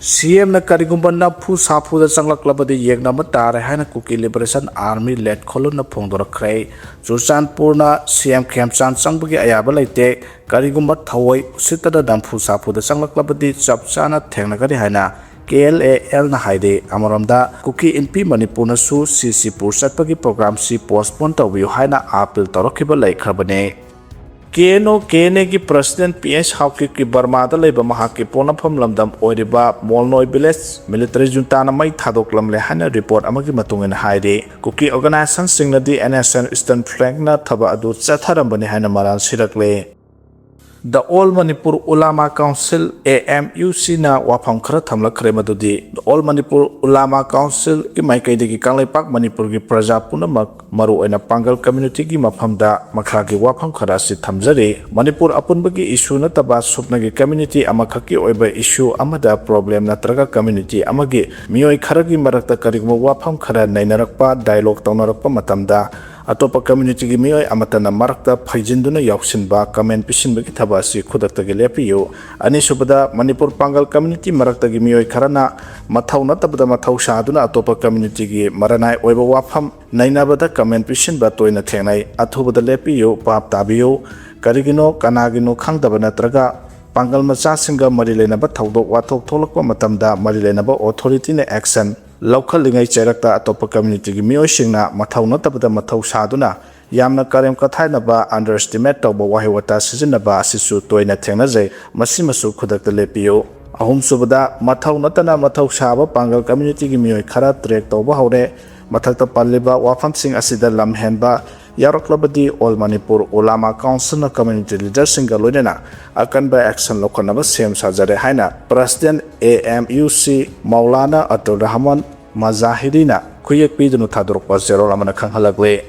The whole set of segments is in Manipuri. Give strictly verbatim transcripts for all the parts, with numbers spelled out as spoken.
ꯁꯤ ꯑꯦꯝꯅ ꯀꯔꯤꯒꯨꯝꯕ ꯅꯝꯐꯨ ꯁꯥꯐꯨꯗ ꯆꯪꯂꯛꯂꯕꯗꯤ ꯌꯦꯡꯅꯕ ꯇꯥꯔꯦ ꯍꯥꯏꯅ ꯀꯨꯀꯤ ꯂꯤꯕꯔꯦꯁꯟ ꯑꯥꯔꯃꯤ ꯂꯦꯠꯈꯣꯜꯂꯨꯅ ꯐꯣꯡꯗꯣꯔꯛꯈ꯭ꯔꯦ꯫ ꯆꯨꯔꯆꯥꯟꯄꯨꯔꯅ ꯁꯤ ꯑꯦꯝ ꯈꯦꯝꯆꯥꯟ ꯆꯪꯕꯒꯤ ꯑꯌꯥꯕ ꯂꯩꯇꯦ꯫ ꯀꯔꯤꯒꯨꯝꯕ ꯊꯑꯣꯏ ꯎꯁꯤꯠꯇꯅ ꯅꯝꯐꯨ ꯁꯥꯐꯨꯗ ꯆꯪꯂꯛꯂꯕꯗꯤ ꯆꯞ ꯆꯥꯅ ꯊꯦꯡꯅꯒꯅꯤ ꯍꯥꯏꯅ ꯀꯦ ꯑꯦꯜ ꯑꯦ ꯑꯦꯜꯅ ꯍꯥꯏꯔꯤ꯫ ꯑꯃꯔꯣꯝꯗ ꯀꯨꯀꯤ ꯏꯟꯄꯤ ꯃꯅꯤꯄꯨꯔꯅꯁꯨ ꯁꯤ ꯁꯤꯄꯨꯔ ꯆꯠꯄꯒꯤ ꯄ꯭ꯔꯣꯒ꯭ꯔꯥꯝꯁꯤ ꯄꯣꯁꯄꯣꯟ ꯇꯧꯕꯤꯌꯨ ꯍꯥꯏꯅ ꯑꯥꯄꯤꯜ ꯇꯧꯔꯛꯈꯤꯕ ꯂꯩꯈ꯭ꯔꯕꯅꯤ꯫ ꯀꯦ ꯑꯦꯟ ꯑꯣ ꯀꯦ ꯑꯦꯟ ꯑꯦꯒꯤ ꯄ꯭ꯔꯁꯤꯗꯦꯟ ꯄꯤ ꯑꯦꯁ ꯍꯥꯎꯀꯤꯞꯀꯤ ꯕꯔꯃꯥꯗ ꯂꯩꯕ ꯃꯍꯥꯛꯀꯤ ꯄꯣꯛꯅꯐꯝ ꯂꯝꯗꯝ ꯑꯣꯏꯔꯤꯕ ꯃꯣꯜꯅꯣꯏ ꯚꯤꯂꯦꯖ ꯃꯤꯂꯤꯇꯔꯤ ꯖꯨꯟꯇꯥꯅ ꯃꯩ ꯊꯥꯗꯣꯛꯂꯝꯂꯦ ꯍꯥꯏꯅ ꯔꯤꯄꯣꯔꯠ ꯑꯃꯒꯤ ꯃꯇꯨꯡ ꯏꯟꯅ ꯍꯥꯏꯔꯤ꯫ ꯀꯨꯀꯤ ꯑꯣꯔꯒꯅꯥꯏꯖꯦꯁꯟꯁꯤꯡꯅꯗꯤ ꯑꯦꯟ ꯑꯦꯁ ꯑꯦꯟ ꯏꯁꯇꯔꯟ ꯐ꯭ꯂꯦꯡꯅ ꯊꯕꯛ ꯑꯗꯨ ꯆꯠꯊꯔꯝꯕꯅꯤ ꯍꯥꯏꯅ ꯃꯔꯥꯜ ꯁꯤꯔꯛꯂꯦ꯫ The All Manipur Ulama Council, A M U Cꯅ ꯋꯥꯐꯝ ꯈꯔ ꯊꯝꯂꯛꯈ꯭ꯔꯦ, ꯃꯗꯨꯗꯤ The All Manipur Ulama Councilꯒꯤ ꯃꯥꯏꯀꯩꯗꯒꯤ ꯀꯪꯂꯩꯄꯥꯛ ꯃꯅꯤꯄꯨꯔꯒꯤ ꯄ꯭ꯔꯖꯥ ꯄꯨꯝꯅꯃꯛ, ꯃꯔꯨꯑꯣꯏꯅ ꯄꯥꯡꯒꯜ ꯀꯝꯃ꯭ꯌꯨꯅꯤꯇꯤꯒꯤ ꯃꯐꯝꯗ ꯃꯈꯥꯒꯤ ꯋꯥꯐꯝ ꯈꯔ ꯑꯁꯤ ꯊꯝꯖꯔꯤ꯫ ꯃꯅꯤꯄꯨꯔ ꯑꯄꯨꯟꯕꯒꯤ ꯏꯁꯨ ꯅꯠꯇꯕ ꯁꯨꯞꯅꯒꯤ ꯀꯝꯃ꯭ꯌꯨꯅꯤꯇꯤ ꯑꯃꯈꯛꯀꯤ ꯑꯣꯏꯕ ꯏꯁꯨ ꯑꯃꯗ ꯄ꯭ꯔꯣꯕ꯭ꯂꯦꯝ ꯅꯠꯇ꯭ꯔꯒ ꯀꯝꯃ꯭ꯌꯨꯅꯤꯇꯤ ꯑꯃꯒꯤ ꯃꯤꯑꯣꯏ ꯈꯔꯒꯤ ꯃꯔꯛꯇ ꯀꯔꯤꯒꯨꯝꯕ ꯋꯥꯐꯝ ꯈꯔ ꯅꯩꯅꯔꯛꯄ, ꯗꯥꯏꯂꯣꯒ ꯇꯧꯅꯔꯛꯄ ꯃꯇꯝꯗ ꯑꯇꯣꯞꯄ ꯀꯝꯃ꯭ꯌꯨꯅꯤꯇꯤꯒꯤ ꯃꯤꯑꯣꯏ ꯑꯃꯠꯇꯅ ꯃꯔꯛꯇ ꯐꯩꯖꯤꯟꯗꯨꯅ ꯌꯥꯎꯁꯤꯟꯕ, ꯀꯃꯦꯟ ꯄꯤꯁꯤꯟꯕꯒꯤ ꯊꯕꯛ ꯑꯁꯤ ꯈꯨꯗꯛꯇꯒꯤ ꯂꯦꯞꯄꯤꯌꯨ꯫ ꯑꯅꯤꯁꯨꯕꯗ, ꯃꯅꯤꯄꯨꯔ ꯄꯥꯡꯒꯜ ꯀꯝꯃ꯭ꯌꯨꯅꯤꯇꯤ ꯃꯔꯛꯇꯒꯤ ꯃꯤꯑꯣꯏ ꯈꯔꯅ ꯃꯊꯧ ꯅꯠꯇꯕꯗ ꯃꯊꯧ ꯁꯥꯗꯨꯅ ꯑꯇꯣꯞꯄ ꯀꯝꯃ꯭ꯌꯨꯅꯤꯇꯤꯒꯤ ꯃꯔꯅꯥꯏ ꯑꯣꯏꯕ ꯋꯥꯐꯝ ꯅꯩꯅꯕꯗ ꯀꯃꯦꯟ ꯄꯤꯁꯤꯟꯕ ꯇꯣꯏꯅ ꯊꯦꯡꯅꯩ꯫ ꯑꯊꯨꯕꯗ ꯂꯦꯞꯄꯤꯌꯨ, ꯚꯥꯞ ꯇꯥꯕꯤꯌꯨ꯫ ꯀꯔꯤꯒꯤꯅꯣ, ꯀꯅꯥꯒꯤꯅꯣ ꯈꯪꯗꯕ ꯅꯠꯇ꯭ꯔꯒ ꯄꯥꯡꯒꯜ ꯃꯆꯥꯁꯤꯡꯒ ꯃꯔꯤ ꯂꯩꯅꯕ ꯊꯧꯗꯣꯛ ꯋꯥꯊꯣꯛ ꯊꯣꯛꯂꯛꯄ ꯃꯇꯝꯗ ꯃꯔꯤ ꯂꯩꯅꯕ ꯑꯣꯊꯣꯔꯤꯇꯤꯅ ꯑꯦꯛꯁꯟ ꯂꯧꯈꯠꯂꯤꯉꯩ ꯆꯩꯔꯛꯇ ꯑꯇꯣꯞꯄ ꯀꯝꯃ꯭ꯌꯨꯅꯤꯇꯤꯒꯤ ꯃꯤꯑꯣꯏꯁꯤꯡꯅ ꯃꯊꯧ ꯅꯠꯇꯕꯗ ꯃꯊꯧ ꯁꯥꯗꯨꯅ ꯌꯥꯝꯅ ꯀꯔꯦꯝ ꯀꯊꯥꯏꯅꯕ, ꯑꯟꯗꯔꯑꯦꯁꯇꯤꯃꯦꯠ ꯇꯧꯕ ꯋꯥꯍꯩ ꯋꯥꯇꯥ ꯁꯤꯖꯤꯟꯅꯕ ꯑꯁꯤꯁꯨ ꯇꯣꯏꯅ ꯊꯦꯡꯅꯖꯩ꯫ ꯃꯁꯤꯃꯁꯨ ꯈꯨꯗꯛꯇ ꯂꯦꯞꯄꯤꯌꯨ꯫ ꯑꯍꯨꯝꯁꯨꯕꯗ, ꯃꯊꯧ ꯅꯠꯇꯅ ꯃꯊꯧ ꯁꯥꯕ ꯄꯥꯡꯒꯜ ꯀꯝꯃ꯭ꯌꯨꯅꯤꯇꯤꯒꯤ ꯃꯤꯑꯣꯏ ꯈꯔ ꯇ꯭ꯔꯦꯛ ꯇꯧꯕ ꯍꯧꯔꯦ꯫ ꯃꯊꯛꯇ ꯄꯜꯂꯤꯕ ꯋꯥꯐꯝꯁꯤꯡ ꯑꯁꯤꯗ ꯂꯝ ꯍꯦꯟꯕ ꯌꯥꯎꯔꯛꯂꯕꯗꯤ All Manipur Ulama Councilꯅ ꯀꯝꯃ꯭ꯌꯨꯅꯤꯇꯤ ꯂꯤꯗꯔꯁꯤꯡꯒ ꯂꯣꯏꯅꯅ ꯑꯀꯟꯕ ꯑꯦꯛꯁꯟ ꯂꯧꯈꯠꯅꯕ ꯁꯦꯝ ꯁꯥꯖꯔꯦ ꯍꯥꯏꯅ president A M U C Maulana Atul Rahman ꯃꯖꯥꯍꯤꯔꯤꯅ ꯈꯨꯌꯦꯛ ꯄꯤꯗꯨꯅ ꯊꯥꯗꯣꯔꯛꯄ ꯆꯦꯔꯣꯜ ꯑꯃꯅ ꯈꯪꯍꯜꯂꯛꯂꯤ꯫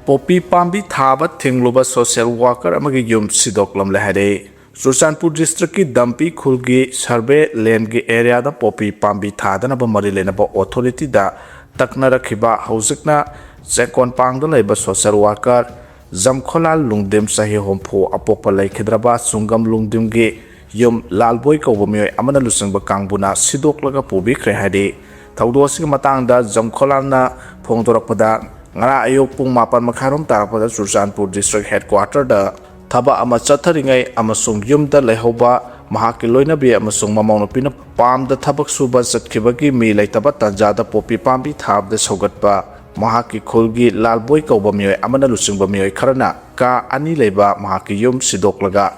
ꯄꯣꯄꯤ ꯄꯥꯝꯕꯤ ꯊꯥꯕ ꯊꯤꯡꯂꯨꯕ ꯁꯣꯁꯤꯌꯦꯜ ꯋꯥꯔꯀꯔ ꯑꯃꯒꯤ ꯌꯨꯝ ꯁꯤꯗꯣꯛꯂꯝꯂꯦ ꯍꯥꯏꯔꯦ꯫ ꯆꯨꯔꯆꯥꯟꯄꯨꯔ ꯗꯤꯁꯇ꯭ꯔꯤꯛꯀꯤ ꯗꯝꯄꯤ ꯈꯨꯜꯒꯤ ꯁꯔꯚꯦ ꯂꯦꯟꯒꯤ ꯑꯦꯔꯤꯌꯥꯗ ꯄꯣꯄꯤ ꯄꯥꯝꯕꯤ ꯊꯥꯗꯅꯕ ꯃꯔꯤ ꯂꯩꯅꯕ ꯑꯣꯊꯣꯔꯤꯇꯤꯗ ꯇꯛꯅꯔꯛꯈꯤꯕ, ꯍꯧꯖꯤꯛꯅ ꯆꯦꯛꯀꯣꯟꯄꯥꯡꯗ ꯂꯩꯕ ꯁꯣꯁꯤꯌꯦꯜ ꯋꯥꯔꯀꯔ ꯖꯝꯈꯣꯂꯥꯜ ꯂꯨꯡꯗꯤꯝ, ꯆꯍꯤ ꯍꯨꯝꯐꯨ, ꯑꯄꯣꯛꯄ ꯂꯩꯈꯤꯗ꯭ꯔꯕ ꯆꯨꯡꯒꯝ ꯂꯨꯡꯗꯤꯝꯒꯤ ꯌꯨꯝ ꯂꯥꯜꯕꯣꯏ ꯀꯧꯕ ꯃꯤꯑꯣꯏ ꯑꯃꯅ ꯂꯨꯆꯤꯡꯕ ꯀꯥꯡꯕꯨꯅ ꯁꯤꯗꯣꯛꯂꯒ ꯄꯨꯕꯤꯈ꯭ꯔꯦ ꯍꯥꯏꯔꯤ꯫ ꯊꯧꯗꯣꯛ ꯑꯁꯤꯒꯤ ꯃꯇꯥꯡꯗ ꯖꯝꯈꯣꯂꯥꯜꯅ ꯐꯣꯡꯗꯣꯔꯛꯄꯗ, ꯉꯔꯥꯡ ꯑꯌꯨꯛ ꯄꯨꯡ ꯃꯥꯄꯟ ꯃꯈꯥꯏꯔꯣꯝ ꯇꯥꯔꯛꯄꯗ ꯆꯨꯔꯆꯥꯟꯄꯨꯔ district headquarter ꯗ ꯊꯕꯛ ꯑꯃ ꯆꯠꯊꯔꯤꯉꯩ ꯑꯃꯁꯨꯡ ꯌꯨꯝꯗ ꯂꯩꯍꯧꯕ ꯃꯍꯥꯛꯀꯤ ꯂꯣꯏꯅꯕꯤ ꯑꯃꯁꯨꯡ ꯃꯃꯧ ꯅꯨꯄꯤꯅ ꯄꯥꯝꯗ ꯊꯕꯛ ꯁꯨꯕ ꯆꯠꯈꯤꯕꯒꯤ ꯃꯤ ꯂꯩꯇꯕ ꯇꯥꯟꯖꯥꯗ ꯄꯣꯄꯤ ꯄꯥꯝꯕꯤ ꯊꯥꯕꯗ ꯁꯧꯒꯠꯄ ꯃꯍꯥꯛꯀꯤ ꯈꯨꯜꯒꯤ ꯂꯥꯜꯕꯣꯏ ꯀꯧꯕ ꯃꯤꯑꯣꯏ ꯑꯃꯅ ꯂꯨꯆꯤꯡꯕ ꯃꯤꯑꯣꯏ ꯈꯔꯅ ꯀꯥ ꯑꯅꯤ ꯂꯩꯕ ꯃꯍꯥꯛꯀꯤ ꯌꯨꯝ ꯁꯤꯗꯣꯛꯂꯒ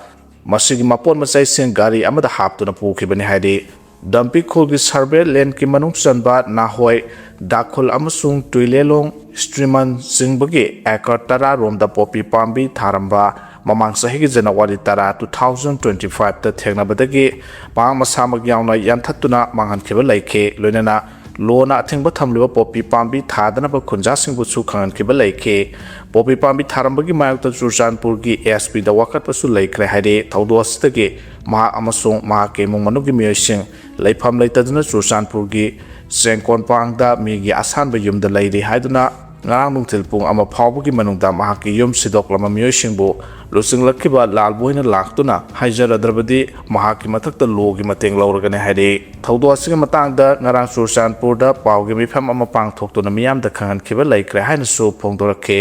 ꯃꯁꯤꯒꯤ ꯃꯄꯣꯠ ꯃꯆꯩꯁꯤꯡ ꯒꯥꯔꯤ ꯑꯃꯗ ꯍꯥꯞꯇꯨꯅ ꯄꯨꯈꯤꯕꯅꯤ ꯍꯥꯏꯔꯤ꯫ ꯗꯝꯄꯤ ꯈꯨꯜꯒꯤ survey land ꯀꯤ ꯃꯅꯨꯡ ꯆꯟꯕ ꯅꯥꯍꯣꯏ, ꯗꯥꯈꯨꯜ ꯑꯃꯁꯨꯡ ꯇꯨꯏꯂꯦꯂꯣꯡ ꯁ꯭ꯇ꯭ꯔꯤꯃꯟ ꯆꯤꯡꯕꯒꯤ acre ꯇꯔꯥ ꯔꯣꯝꯗ ꯄꯣꯄꯤ ꯄꯥꯝꯕꯤ ꯊꯥꯔꯝꯕ ꯃꯃꯥꯡ ꯆꯍꯤꯒꯤ ꯖꯅꯋꯥꯔꯤ ꯇꯔꯥ, two thousand twenty five ꯇ ꯊꯦꯡꯅꯕꯗꯒꯤ ꯃꯍꯥꯛ ꯃꯁꯥꯃꯛ ꯌꯥꯎꯅ ꯌꯥꯟꯊꯠꯇꯨꯅ ꯃꯥꯡꯍꯟꯈꯤꯕ ꯂꯩꯈꯤ꯫ ꯂꯣꯏꯅꯅ ꯂꯣꯅ ꯑꯊꯤꯡꯕ ꯊꯝꯂꯤꯕ ꯄꯣꯄꯤ ꯄꯥꯝꯕꯤ ꯊꯥꯗꯅꯕ ꯈꯨꯟꯖꯥꯁꯤꯡꯕꯨꯁꯨ ꯈꯪꯍꯟꯈꯤꯕ ꯂꯩꯈꯤ꯫ ꯄꯣꯄꯤ ꯄꯥꯝꯕꯤ ꯊꯥꯔꯝꯕꯒꯤ ꯃꯥꯌꯣꯛꯇ ꯆꯨꯔꯆꯥꯟꯄꯨꯔꯒꯤ S P ꯗ ꯋꯥꯀꯠꯄꯁꯨ ꯂꯩꯈ꯭ꯔꯦ ꯍꯥꯏꯔꯤ꯫ ꯊꯧꯗꯣꯛ ꯑꯁꯤꯗꯒꯤ ꯃꯍꯥꯛ ꯑꯃꯁꯨꯡ ꯃꯍꯥꯛꯀꯤ ꯏꯃꯨꯡ ꯃꯅꯨꯡꯒꯤ ꯃꯤꯑꯣꯏꯁꯤꯡ ꯂꯩꯐꯝ ꯂꯩꯇꯗꯨꯅ ꯆꯨꯔꯆꯥꯟꯄꯨꯔꯒꯤ ꯆꯦꯡꯀꯣꯟꯄꯥꯡꯗ ꯃꯤꯒꯤ ꯑꯁꯥꯟꯕ ꯌꯨꯝꯗ ꯂꯩꯔꯤ ꯍꯥꯏꯗꯨꯅ ꯉꯔꯥꯡ ꯅꯨꯡꯊꯤꯜ ꯄꯨꯡ ꯑꯃ ꯐꯥꯎꯕꯒꯤ ꯃꯅꯨꯡꯗ ꯃꯍꯥꯛꯀꯤ ꯌꯨꯝ ꯁꯤꯗꯣꯛꯂꯝꯕ ꯃꯤꯑꯣꯏꯁꯤꯡꯕꯨ ꯂꯨꯆꯤꯡꯂꯛꯈꯤꯕ ꯂꯥꯜꯕꯣꯏꯅ ꯂꯥꯛꯇꯨꯅ ꯍꯥꯏꯖꯔꯗ꯭ꯔꯕꯗꯤ ꯃꯍꯥꯛꯀꯤ ꯃꯊꯛꯇ ꯂꯣꯒꯤ ꯃꯇꯦꯡ ꯂꯧꯔꯒꯅꯤ ꯍꯥꯏꯔꯤ꯫ ꯊꯧꯗꯣꯛ ꯑꯁꯤꯒꯤ ꯃꯇꯥꯡꯗ ꯉꯔꯥꯡ ꯆꯨꯔꯆꯥꯟꯄꯨꯔꯗ ꯄꯥꯎꯒꯤ ꯃꯤꯐꯝ ꯑꯃ ꯄꯥꯡꯊꯣꯛꯇꯨꯅ ꯃꯤꯌꯥꯝꯗ ꯈꯪꯍꯟꯈꯤꯕ ꯂꯩꯈ꯭ꯔꯦ ꯍꯥꯏꯅꯁꯨ ꯐꯣꯡꯗꯣꯔꯛꯈꯤ꯫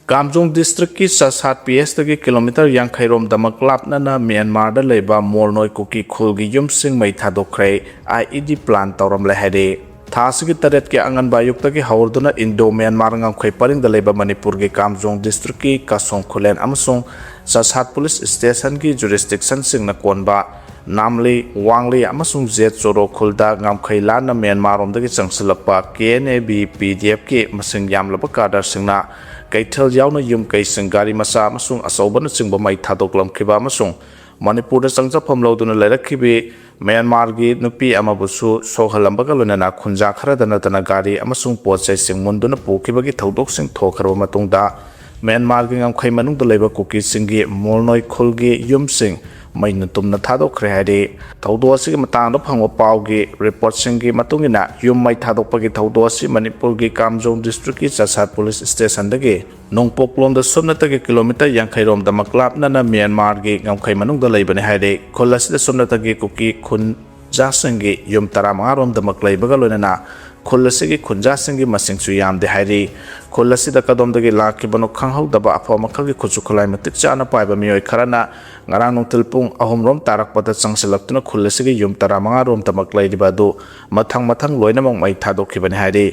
ꯀꯥꯝꯖꯣꯡ district ꯀꯤ ꯆꯁꯥꯠ P S ꯇꯒꯤ kilometre ꯌꯥꯡꯈꯩ ꯔꯣꯝꯗꯃꯛ ꯂꯥꯞꯅꯅ ꯃ꯭ꯌꯥꯟꯃꯥꯔꯗ ꯂꯩꯕ ꯃꯣꯜꯅꯣꯏ ꯀꯨꯀꯤ ꯈꯨꯜꯒꯤ ꯌꯨꯝꯁꯤꯡ ꯃꯩ ꯊꯥꯗꯣꯛꯈ꯭ꯔꯦ꯫ I E D plant ꯇꯧꯔꯝꯂꯦ ꯍꯥꯏꯔꯤ꯫ ꯊꯥ ꯑꯁꯤꯒꯤ ꯇꯔꯦꯠꯀꯤ ꯑꯉꯟꯕ ꯑꯌꯨꯛꯇꯒꯤ ꯍꯧꯔꯗꯨꯅ ꯏꯟꯗꯣ ꯃ꯭ꯌꯥꯟꯃꯥꯔ ꯉꯝꯈꯩ ꯄꯔꯤꯡꯗ ꯂꯩꯕ ꯃꯅꯤꯄꯨꯔꯒꯤ ꯀꯥꯝꯖꯣꯡ district ꯀꯤ ꯀꯥꯁꯣꯡ ꯈꯨꯂꯦꯟ ꯑꯃꯁꯨꯡ ꯆꯁꯥꯠ police station ꯒꯤ jurisdiction ꯁꯤꯡꯅ ꯀꯣꯟꯕ ꯅꯥꯝꯂꯤ, ꯋꯥꯡꯂꯤ ꯑꯃꯁꯨꯡ ꯖꯦꯠ ꯆꯣꯔꯣ ꯈꯨꯜꯗ ꯉꯝꯈꯩ ꯂꯥꯟꯅ Myanmar ꯔꯣꯝꯗꯒꯤ ꯆꯪꯁꯤꯜꯂꯛꯄ K N A B P D F ꯀꯤ ꯃꯁꯤꯡ ꯌꯥꯝꯂꯕ cadre ꯁꯤꯡꯅ ꯀꯩꯊꯦꯜ ꯌꯥꯎꯅ ꯌꯨꯝ ꯀꯩꯁꯤꯡ, ꯒꯥꯔꯤ ꯃꯆꯥ ꯑꯃꯁꯨꯡ ꯑꯆꯧꯕꯅꯆꯤꯡꯕ ꯃꯩ ꯊꯥꯗꯣꯛꯂꯝꯈꯤꯕ ꯑꯃꯁꯨꯡ ꯃꯅꯤꯄꯨꯔꯗ ꯆꯪꯖꯐꯝ ꯂꯧꯗꯨꯅ ꯂꯩꯔꯛꯈꯤꯕꯤ ꯃ꯭ꯌꯥꯟꯃꯥꯔꯒꯤ ꯅꯨꯄꯤ ꯑꯃꯕꯨꯁꯨ ꯁꯣꯛꯍꯜꯂꯝꯕꯒ ꯂꯣꯏꯅꯅ ꯈꯨꯟꯖꯥ ꯈꯔꯗ ꯅꯠꯇꯅ ꯒꯥꯔꯤ ꯑꯃꯁꯨꯡ ꯄꯣꯠ ꯆꯩꯁꯤꯡ ꯃꯨꯟꯗꯨꯅ ꯄꯨꯈꯤꯕꯒꯤ ꯊꯧꯗꯣꯛꯁꯤꯡ ꯊꯣꯛꯈ꯭ꯔꯕ ꯃꯇꯨꯡꯗ, ꯃ꯭ꯌꯥꯟꯃꯥꯔꯒꯤ ꯉꯝꯈꯩ ꯃꯅꯨꯡꯗ ꯂꯩꯕ ꯀꯨꯀꯤꯁꯤꯡꯒꯤ ꯃꯣꯜꯅꯣꯏ ꯈꯨꯜꯒꯤ ꯌꯨꯝꯁꯤꯡ ꯃꯩꯅ ꯇꯨꯝꯅ ꯊꯥꯗꯣꯛꯈ꯭ꯔꯦ ꯍꯥꯏꯔꯤ꯫ ꯊꯧꯗꯣꯛ ꯑꯁꯤꯒꯤ ꯃꯇꯥꯡꯗ ꯐꯪꯕ ꯄꯥꯎꯒꯤ ꯔꯤꯄꯣꯔꯠꯁꯤꯡꯒꯤ ꯃꯇꯨꯡ ꯏꯟꯅ, ꯌꯨꯝ ꯃꯩ ꯊꯥꯗꯣꯛꯄꯒꯤ ꯊꯧꯗꯣꯛ ꯑꯁꯤ ꯃꯅꯤꯄꯨꯔꯒꯤ ꯀꯥꯝꯖꯣꯡ ꯗꯤꯁꯇ꯭ꯔꯤꯛꯀꯤ ꯆꯁꯥꯠ ꯄꯨꯂꯤꯁ ꯁ꯭ꯇꯦꯁꯟꯗꯒꯤ ꯅꯣꯡꯄꯣꯛꯂꯣꯝꯗ ꯁꯨꯞꯅꯇꯒꯤ ꯀꯤꯂꯣꯃꯤꯇꯔ ꯌꯥꯡꯈꯩ ꯔꯣꯝꯗꯃꯛ ꯂꯥꯞꯅꯅ ꯃ꯭ꯌꯥꯟꯃꯥꯔꯒꯤ ꯉꯝꯈꯩ ꯃꯅꯨꯡꯗ ꯂꯩꯕꯅꯤ ꯍꯥꯏꯔꯤ꯫ ꯈꯨꯜ ꯑꯁꯤꯗ ꯁꯨꯞꯅꯇꯒꯤ ꯀꯨꯀꯤ ꯈꯨꯟꯖꯥꯁꯤꯡꯒꯤ ꯌꯨꯝ ꯇꯔꯥꯃꯉꯥ ꯔꯣꯝꯗꯃꯛ ꯂꯩꯕꯒ ꯂꯣꯏꯅꯅ ꯈꯨꯜ ꯑꯁꯤꯒꯤ ꯈꯨꯟꯖꯥꯁꯤꯡꯒꯤ ꯃꯁꯤꯡꯁꯨ ꯌꯥꯝꯗꯦ ꯍꯥꯏꯔꯤ꯫ ꯈꯨꯜ ꯑꯁꯤꯗ ꯀꯗꯣꯝꯗꯒꯤ ꯂꯥꯛꯈꯤꯕꯅꯣ ꯈꯪꯍꯧꯗꯕ ꯑꯐꯕ ꯃꯈꯜꯒꯤ ꯈꯨꯠꯁꯨ ꯈꯨꯠꯂꯥꯏ ꯃꯇꯤꯛ ꯆꯥꯅ ꯄꯥꯏꯕ ꯃꯤꯑꯣꯏ ꯈꯔꯅ ꯉꯔꯥꯡ ꯅꯨꯡꯊꯤꯜ ꯄꯨꯡ ꯑꯍꯨꯝ ꯔꯣꯝ ꯇꯥꯔꯛꯄꯗ ꯆꯪꯁꯤꯜꯂꯛꯇꯨꯅ ꯈꯨꯜ ꯑꯁꯤꯒꯤ ꯌꯨꯝ ꯇꯔꯥꯃꯉꯥ ꯔꯣꯝꯗꯃꯛ ꯂꯩꯔꯤꯕ ꯑꯗꯨ ꯃꯊꯪ ꯃꯊꯪ ꯂꯣꯏꯅꯃꯛ ꯃꯩ ꯊꯥꯗꯣꯛꯈꯤꯕꯅꯤ ꯍꯥꯏꯔꯤ꯫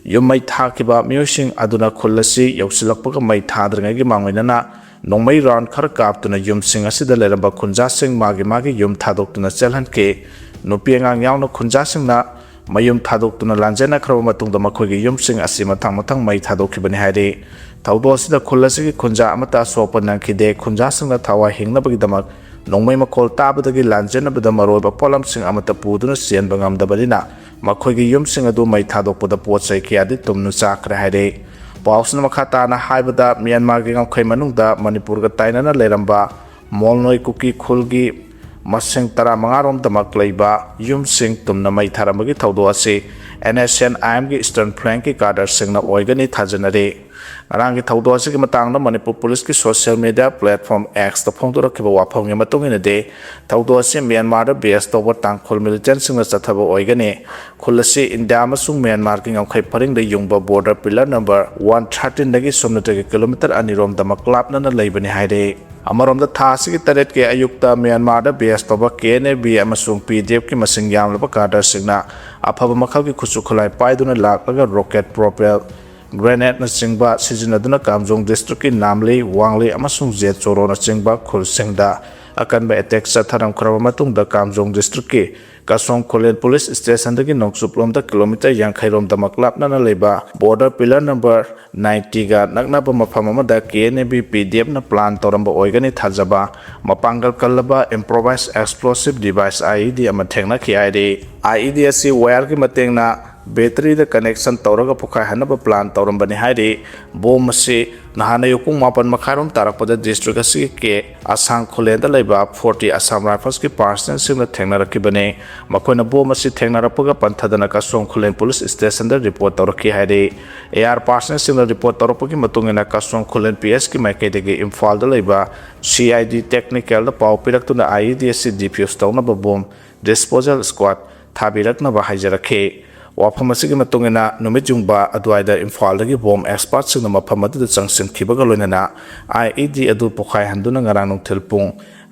ꯌꯨꯝ ꯃꯩ ꯊꯥꯈꯤꯕ ꯃꯤꯑꯣꯏꯁꯤꯡ ꯑꯗꯨꯅ ꯈꯨꯜ ꯑꯁꯤ ꯌꯧꯁꯤꯜꯂꯛꯄꯒ ꯃꯩ ꯊꯥꯗ꯭ꯔꯤꯉꯩꯒꯤ ꯃꯥꯡꯑꯣꯏꯅꯅ ꯅꯣꯡꯃꯩ ꯔꯥꯎꯟ ꯈꯔ ꯀꯥꯞꯇꯨꯅ ꯌꯨꯝꯁꯤꯡ ꯑꯁꯤꯗ ꯂꯩꯔꯝꯕ ꯈꯨꯟꯖꯥꯁꯤꯡ ꯃꯥꯒꯤ ꯃꯥꯒꯤ ꯌꯨꯝ ꯊꯥꯗꯣꯛꯇꯨꯅ ꯆꯦꯜꯍꯟꯈꯤ꯫ ꯅꯨꯄꯤ ꯑꯉꯥꯡ ꯌꯥꯎꯅ ꯈꯨꯟꯖꯥꯁꯤꯡꯅ ꯃꯌꯨꯝ ꯊꯥꯗꯣꯛꯇꯨꯅ ꯂꯥꯟꯖꯦꯟꯅꯈ꯭ꯔꯕ ꯃꯇꯨꯡꯗ ꯃꯈꯣꯏꯒꯤ ꯌꯨꯝꯁꯤꯡ ꯑꯁꯤ ꯃꯊꯪ ꯃꯊꯪ ꯃꯩ ꯊꯥꯗꯣꯛꯈꯤꯕꯅꯤ ꯍꯥꯏꯔꯤ꯫ ꯊꯧꯗꯣꯛ ꯑꯁꯤꯗ ꯈꯨꯜ ꯑꯁꯤꯒꯤ ꯈꯨꯟꯖꯥ ꯑꯃꯠꯇ ꯑꯁꯣꯛꯄ ꯅꯪꯈꯤꯗꯦ꯫ ꯈꯨꯟꯖꯥꯁꯤꯡꯅ ꯊꯋꯥꯏ ꯍꯤꯡꯅꯕꯒꯤꯗꯃꯛ ꯅꯣꯡꯃꯩ ꯃꯈꯣꯜ ꯇꯥꯕꯗꯒꯤ ꯂꯥꯟꯖꯦꯟꯅꯕꯗ ꯃꯔꯨꯑꯣꯏꯕ ꯄꯣꯠꯂꯝꯁꯤꯡ ꯑꯃꯠꯇ ꯄꯨꯗꯨꯅ ꯆꯦꯟꯕ ꯉꯝꯗꯕꯅꯤꯅ ꯃꯈꯣꯏꯒꯤ ꯌꯨꯝꯁꯤꯡ ꯑꯗꯨ ꯃꯩ ꯊꯥꯗꯣꯛꯄꯗ ꯄꯣꯠ ꯆꯩ ꯀꯌꯥꯗꯤ ꯇꯨꯝꯅ ꯆꯥꯈ꯭ꯔꯦ ꯍꯥꯏꯔꯤ꯫ ꯄꯥꯎꯁꯤꯅ ꯃꯈꯥ ꯇꯥꯅ ꯍꯥꯏꯕꯗ, ꯃ꯭ꯌꯥꯟꯃꯥꯔꯒꯤ ꯉꯝꯈꯩ ꯃꯅꯨꯡꯗ ꯃꯅꯤꯄꯨꯔꯒ ꯇꯥꯏꯅꯅ ꯂꯩꯔꯝꯕ ꯃꯣꯜꯅꯣꯏ ꯀꯨꯀꯤ ꯈꯨꯜꯒꯤ ꯃꯁꯤꯡ ꯇꯔꯥꯃꯉꯥ ꯔꯣꯝꯗꯃꯛ ꯂꯩꯕ ꯌꯨꯝꯁꯤꯡ ꯇꯨꯝꯅ ꯃꯩ ꯊꯥꯔꯝꯕꯒꯤ ꯊꯧꯗꯣꯛ ꯑꯁꯤ NSCN-IM-ꯒꯤ Eastern Flank-ꯀꯤ cadre-ꯁꯤꯡꯅ ꯑꯣꯏꯒꯅꯤ ꯊꯥꯖꯅꯔꯤ꯫ ꯉꯔꯥꯡꯒꯤ ꯊꯧꯗꯣꯛ ꯑꯁꯤꯒꯤ ꯃꯇꯥꯡꯗ ꯃꯅꯤꯄꯨꯔ ꯄꯨꯂꯤꯁꯀꯤ social media platform X-ꯇ ꯐꯣꯡꯗꯣꯔꯛꯈꯤꯕ ꯋꯥꯐꯝꯒꯤ ꯃꯇꯨꯡ ꯏꯟꯅꯗꯤ, ꯊꯧꯗꯣꯛ ꯑꯁꯤ ꯃ꯭ꯌꯥꯟꯃꯥꯔꯗ base ꯇꯧꯕ ꯇꯥꯡꯈꯨꯜ militant-ꯁꯤꯡꯅ ꯆꯠꯊꯕ ꯑꯣꯏꯒꯅꯤ꯫ ꯈꯨꯜ ꯑꯁꯤ ꯏꯟꯗꯤꯌꯥ ꯑꯃꯁꯨꯡ ꯃ꯭ꯌꯥꯟꯃꯥꯔꯒꯤ ꯉꯝꯈꯩ ꯄꯔꯤꯡꯗ ꯌꯨꯡꯕ border pillar number one thirteen-ꯗꯒꯤ ꯁꯨꯞꯅꯇꯒꯤ ꯀꯤꯂꯣꯃꯤꯇꯔ ꯑꯅꯤ ꯔꯣꯝꯗꯃꯛ ꯂꯥꯞꯅꯅ ꯂꯩꯕꯅꯤ ꯍꯥꯏꯔꯤ꯫ ꯑꯃꯔꯣꯝꯗ, ꯊꯥ ꯑꯁꯤꯒꯤ ꯇꯔꯦꯠꯀꯤ ꯑꯌꯨꯛꯇ ꯃ꯭ꯌꯥꯟꯃꯥꯔꯗ base ꯇꯧꯕ KNA-B ꯑꯃꯁꯨꯡ PDF-ꯀꯤ ꯃꯁꯤꯡ ꯌꯥꯝꯂꯕ cadre-ꯁꯤꯡꯅ ꯑꯐꯕ ꯃꯈꯜꯒꯤ ꯈꯨꯠꯁꯨ ꯈꯨꯠꯂꯥꯏ ꯄꯥꯏꯗꯨꯅ ꯂꯥꯛꯂꯒ rocket propelled grenade-ꯅꯆꯤꯡꯕ ꯁꯤꯖꯤꯟꯅꯗꯨꯅ ꯀꯥꯝꯖꯣꯡ district-ꯀꯤ ꯅꯥꯝꯂꯤ, ꯋꯥꯡꯂꯤ ꯑꯃꯁꯨꯡ ꯖꯦꯠ ꯆꯣꯔꯣꯅꯆꯤꯡꯕ ꯈꯨꯜꯁꯤꯡꯗ ꯑꯀꯟꯕ attack ꯆꯠꯊꯔꯝꯈ꯭ꯔꯕ ꯃꯇꯨꯡꯗ, ꯀꯥꯝꯖꯣꯡ district-ꯀꯤ ꯀꯁꯣꯡ ꯈꯨꯂꯦꯟ police station-ꯗꯒꯤ ꯅꯣꯡꯆꯨꯞꯂꯣꯝꯗ ꯀꯤꯂꯣꯃꯤꯇꯔ ꯌꯥꯡꯈꯩ ꯔꯣꯝꯗꯃꯛ ꯂꯥꯞꯅꯅ ꯂꯩꯕ border pillar number ninety-ꯒ ꯅꯛꯅꯕ ꯃꯐꯝ ꯑꯃꯗ KNA-B PDF-ꯅ plan ꯇꯧꯔꯝꯕ ꯑꯣꯏꯒꯅꯤ ꯊꯥꯖꯕ ꯃꯄꯥꯡꯒꯜ ꯀꯜꯂꯕ improvised explosive device, IED, ꯑꯃ ꯊꯦꯡꯅꯈꯤ ꯍꯥꯏꯔꯤ꯫ IED ꯑꯁꯤ wire-ꯒꯤ ꯃꯇꯦꯡꯅ ꯕꯦꯇꯔꯤꯗ ꯀꯅꯦꯛꯁꯟ ꯇꯧꯔꯒ ꯄꯣꯈꯥꯏꯍꯟꯅꯕ ꯄ꯭ꯂꯥꯟ ꯇꯧꯔꯝꯕꯅꯤ ꯍꯥꯏꯔꯤ꯫ ꯕꯣꯝ ꯑꯁꯤ ꯅꯍꯥꯟ ꯑꯌꯨꯛ ꯄꯨꯡ ꯃꯥꯄꯟ ꯃꯈꯥꯏꯔꯣꯝ ꯇꯥꯔꯛꯄꯗ ꯗꯤꯁꯇ꯭ꯔꯤꯛ ꯑꯁꯤꯒꯤ ꯀꯦ ꯑꯁꯥꯡ ꯈꯨꯂꯦꯟꯗ ꯂꯩꯕ ꯐꯣꯔꯇꯤ ꯑꯁꯥꯝ ꯔꯥꯏꯐꯜꯁꯀꯤ ꯄꯥꯔꯁꯅꯦꯜꯁꯤꯡꯅ ꯊꯦꯡꯅꯔꯛꯈꯤꯕꯅꯤ꯫ ꯃꯈꯣꯏꯅ ꯕꯣꯝ ꯑꯁꯤ ꯊꯦꯡꯅꯔꯛꯄꯒ ꯄꯟꯊꯗꯅ ꯀꯁꯣꯡ ꯈꯨꯂꯦꯟ ꯄꯨꯂꯤꯁ ꯁ꯭ꯇꯦꯁꯟꯗ ꯔꯤꯄꯣꯔꯠ ꯇꯧꯔꯛꯈꯤ ꯍꯥꯏꯔꯤ꯫ ꯑꯦ ꯑꯥꯔ ꯄꯥꯔꯁꯅꯦꯜꯁꯤꯡꯅ ꯔꯤꯄꯣꯔꯠ ꯇꯧꯔꯛꯄꯒꯤ ꯃꯇꯨꯡ ꯏꯟꯅ ꯀꯁꯣꯡ ꯈꯨꯂꯦꯟ ꯄꯤ ꯑꯦꯁꯀꯤ ꯃꯥꯏꯀꯩꯗꯒꯤ ꯏꯝꯐꯥꯜꯗ ꯂꯩꯕ ꯁꯤ ꯑꯥꯏ ꯗꯤ ꯇꯦꯛꯅꯤꯀꯦꯜꯗ ꯄꯥꯎ ꯄꯤꯔꯛꯇꯨꯅ ꯑꯥꯏ ꯏ ꯗꯤ ꯑꯁꯤ ꯗꯤꯐ꯭ꯌꯨꯁ ꯇꯧꯅꯕ ꯕꯣꯝ ꯗꯤꯁꯄꯣꯖꯦꯜ ꯁ꯭ꯀ꯭ꯋꯥꯗ ꯊꯥꯕꯤꯔꯛꯅꯕ ꯍꯥꯏꯖꯔꯛꯈꯤ꯫ ꯋꯥꯐꯝ ꯑꯁꯤꯒꯤ ꯃꯇꯨꯡ ꯏꯟꯅ ꯅꯨꯃꯤꯠ ꯌꯨꯡꯕ ꯑꯗꯨꯋꯥꯏꯗ ꯏꯝꯐꯥꯜꯗꯒꯤ ꯕꯣꯝ ꯑꯦꯛꯁꯄꯥꯔꯠꯁꯤꯡꯅ ꯃꯐꯝ ꯑꯗꯨꯗ ꯆꯪꯁꯤꯟꯈꯤꯕꯒ ꯂꯣꯏꯅꯅ ꯑꯥꯏ ꯏ ꯗꯤ ꯑꯗꯨ ꯄꯣꯈꯥꯏꯍꯟꯗꯨꯅ ꯉꯔꯥꯡ ꯅꯨꯡꯊꯤꯜ ꯄꯨꯡ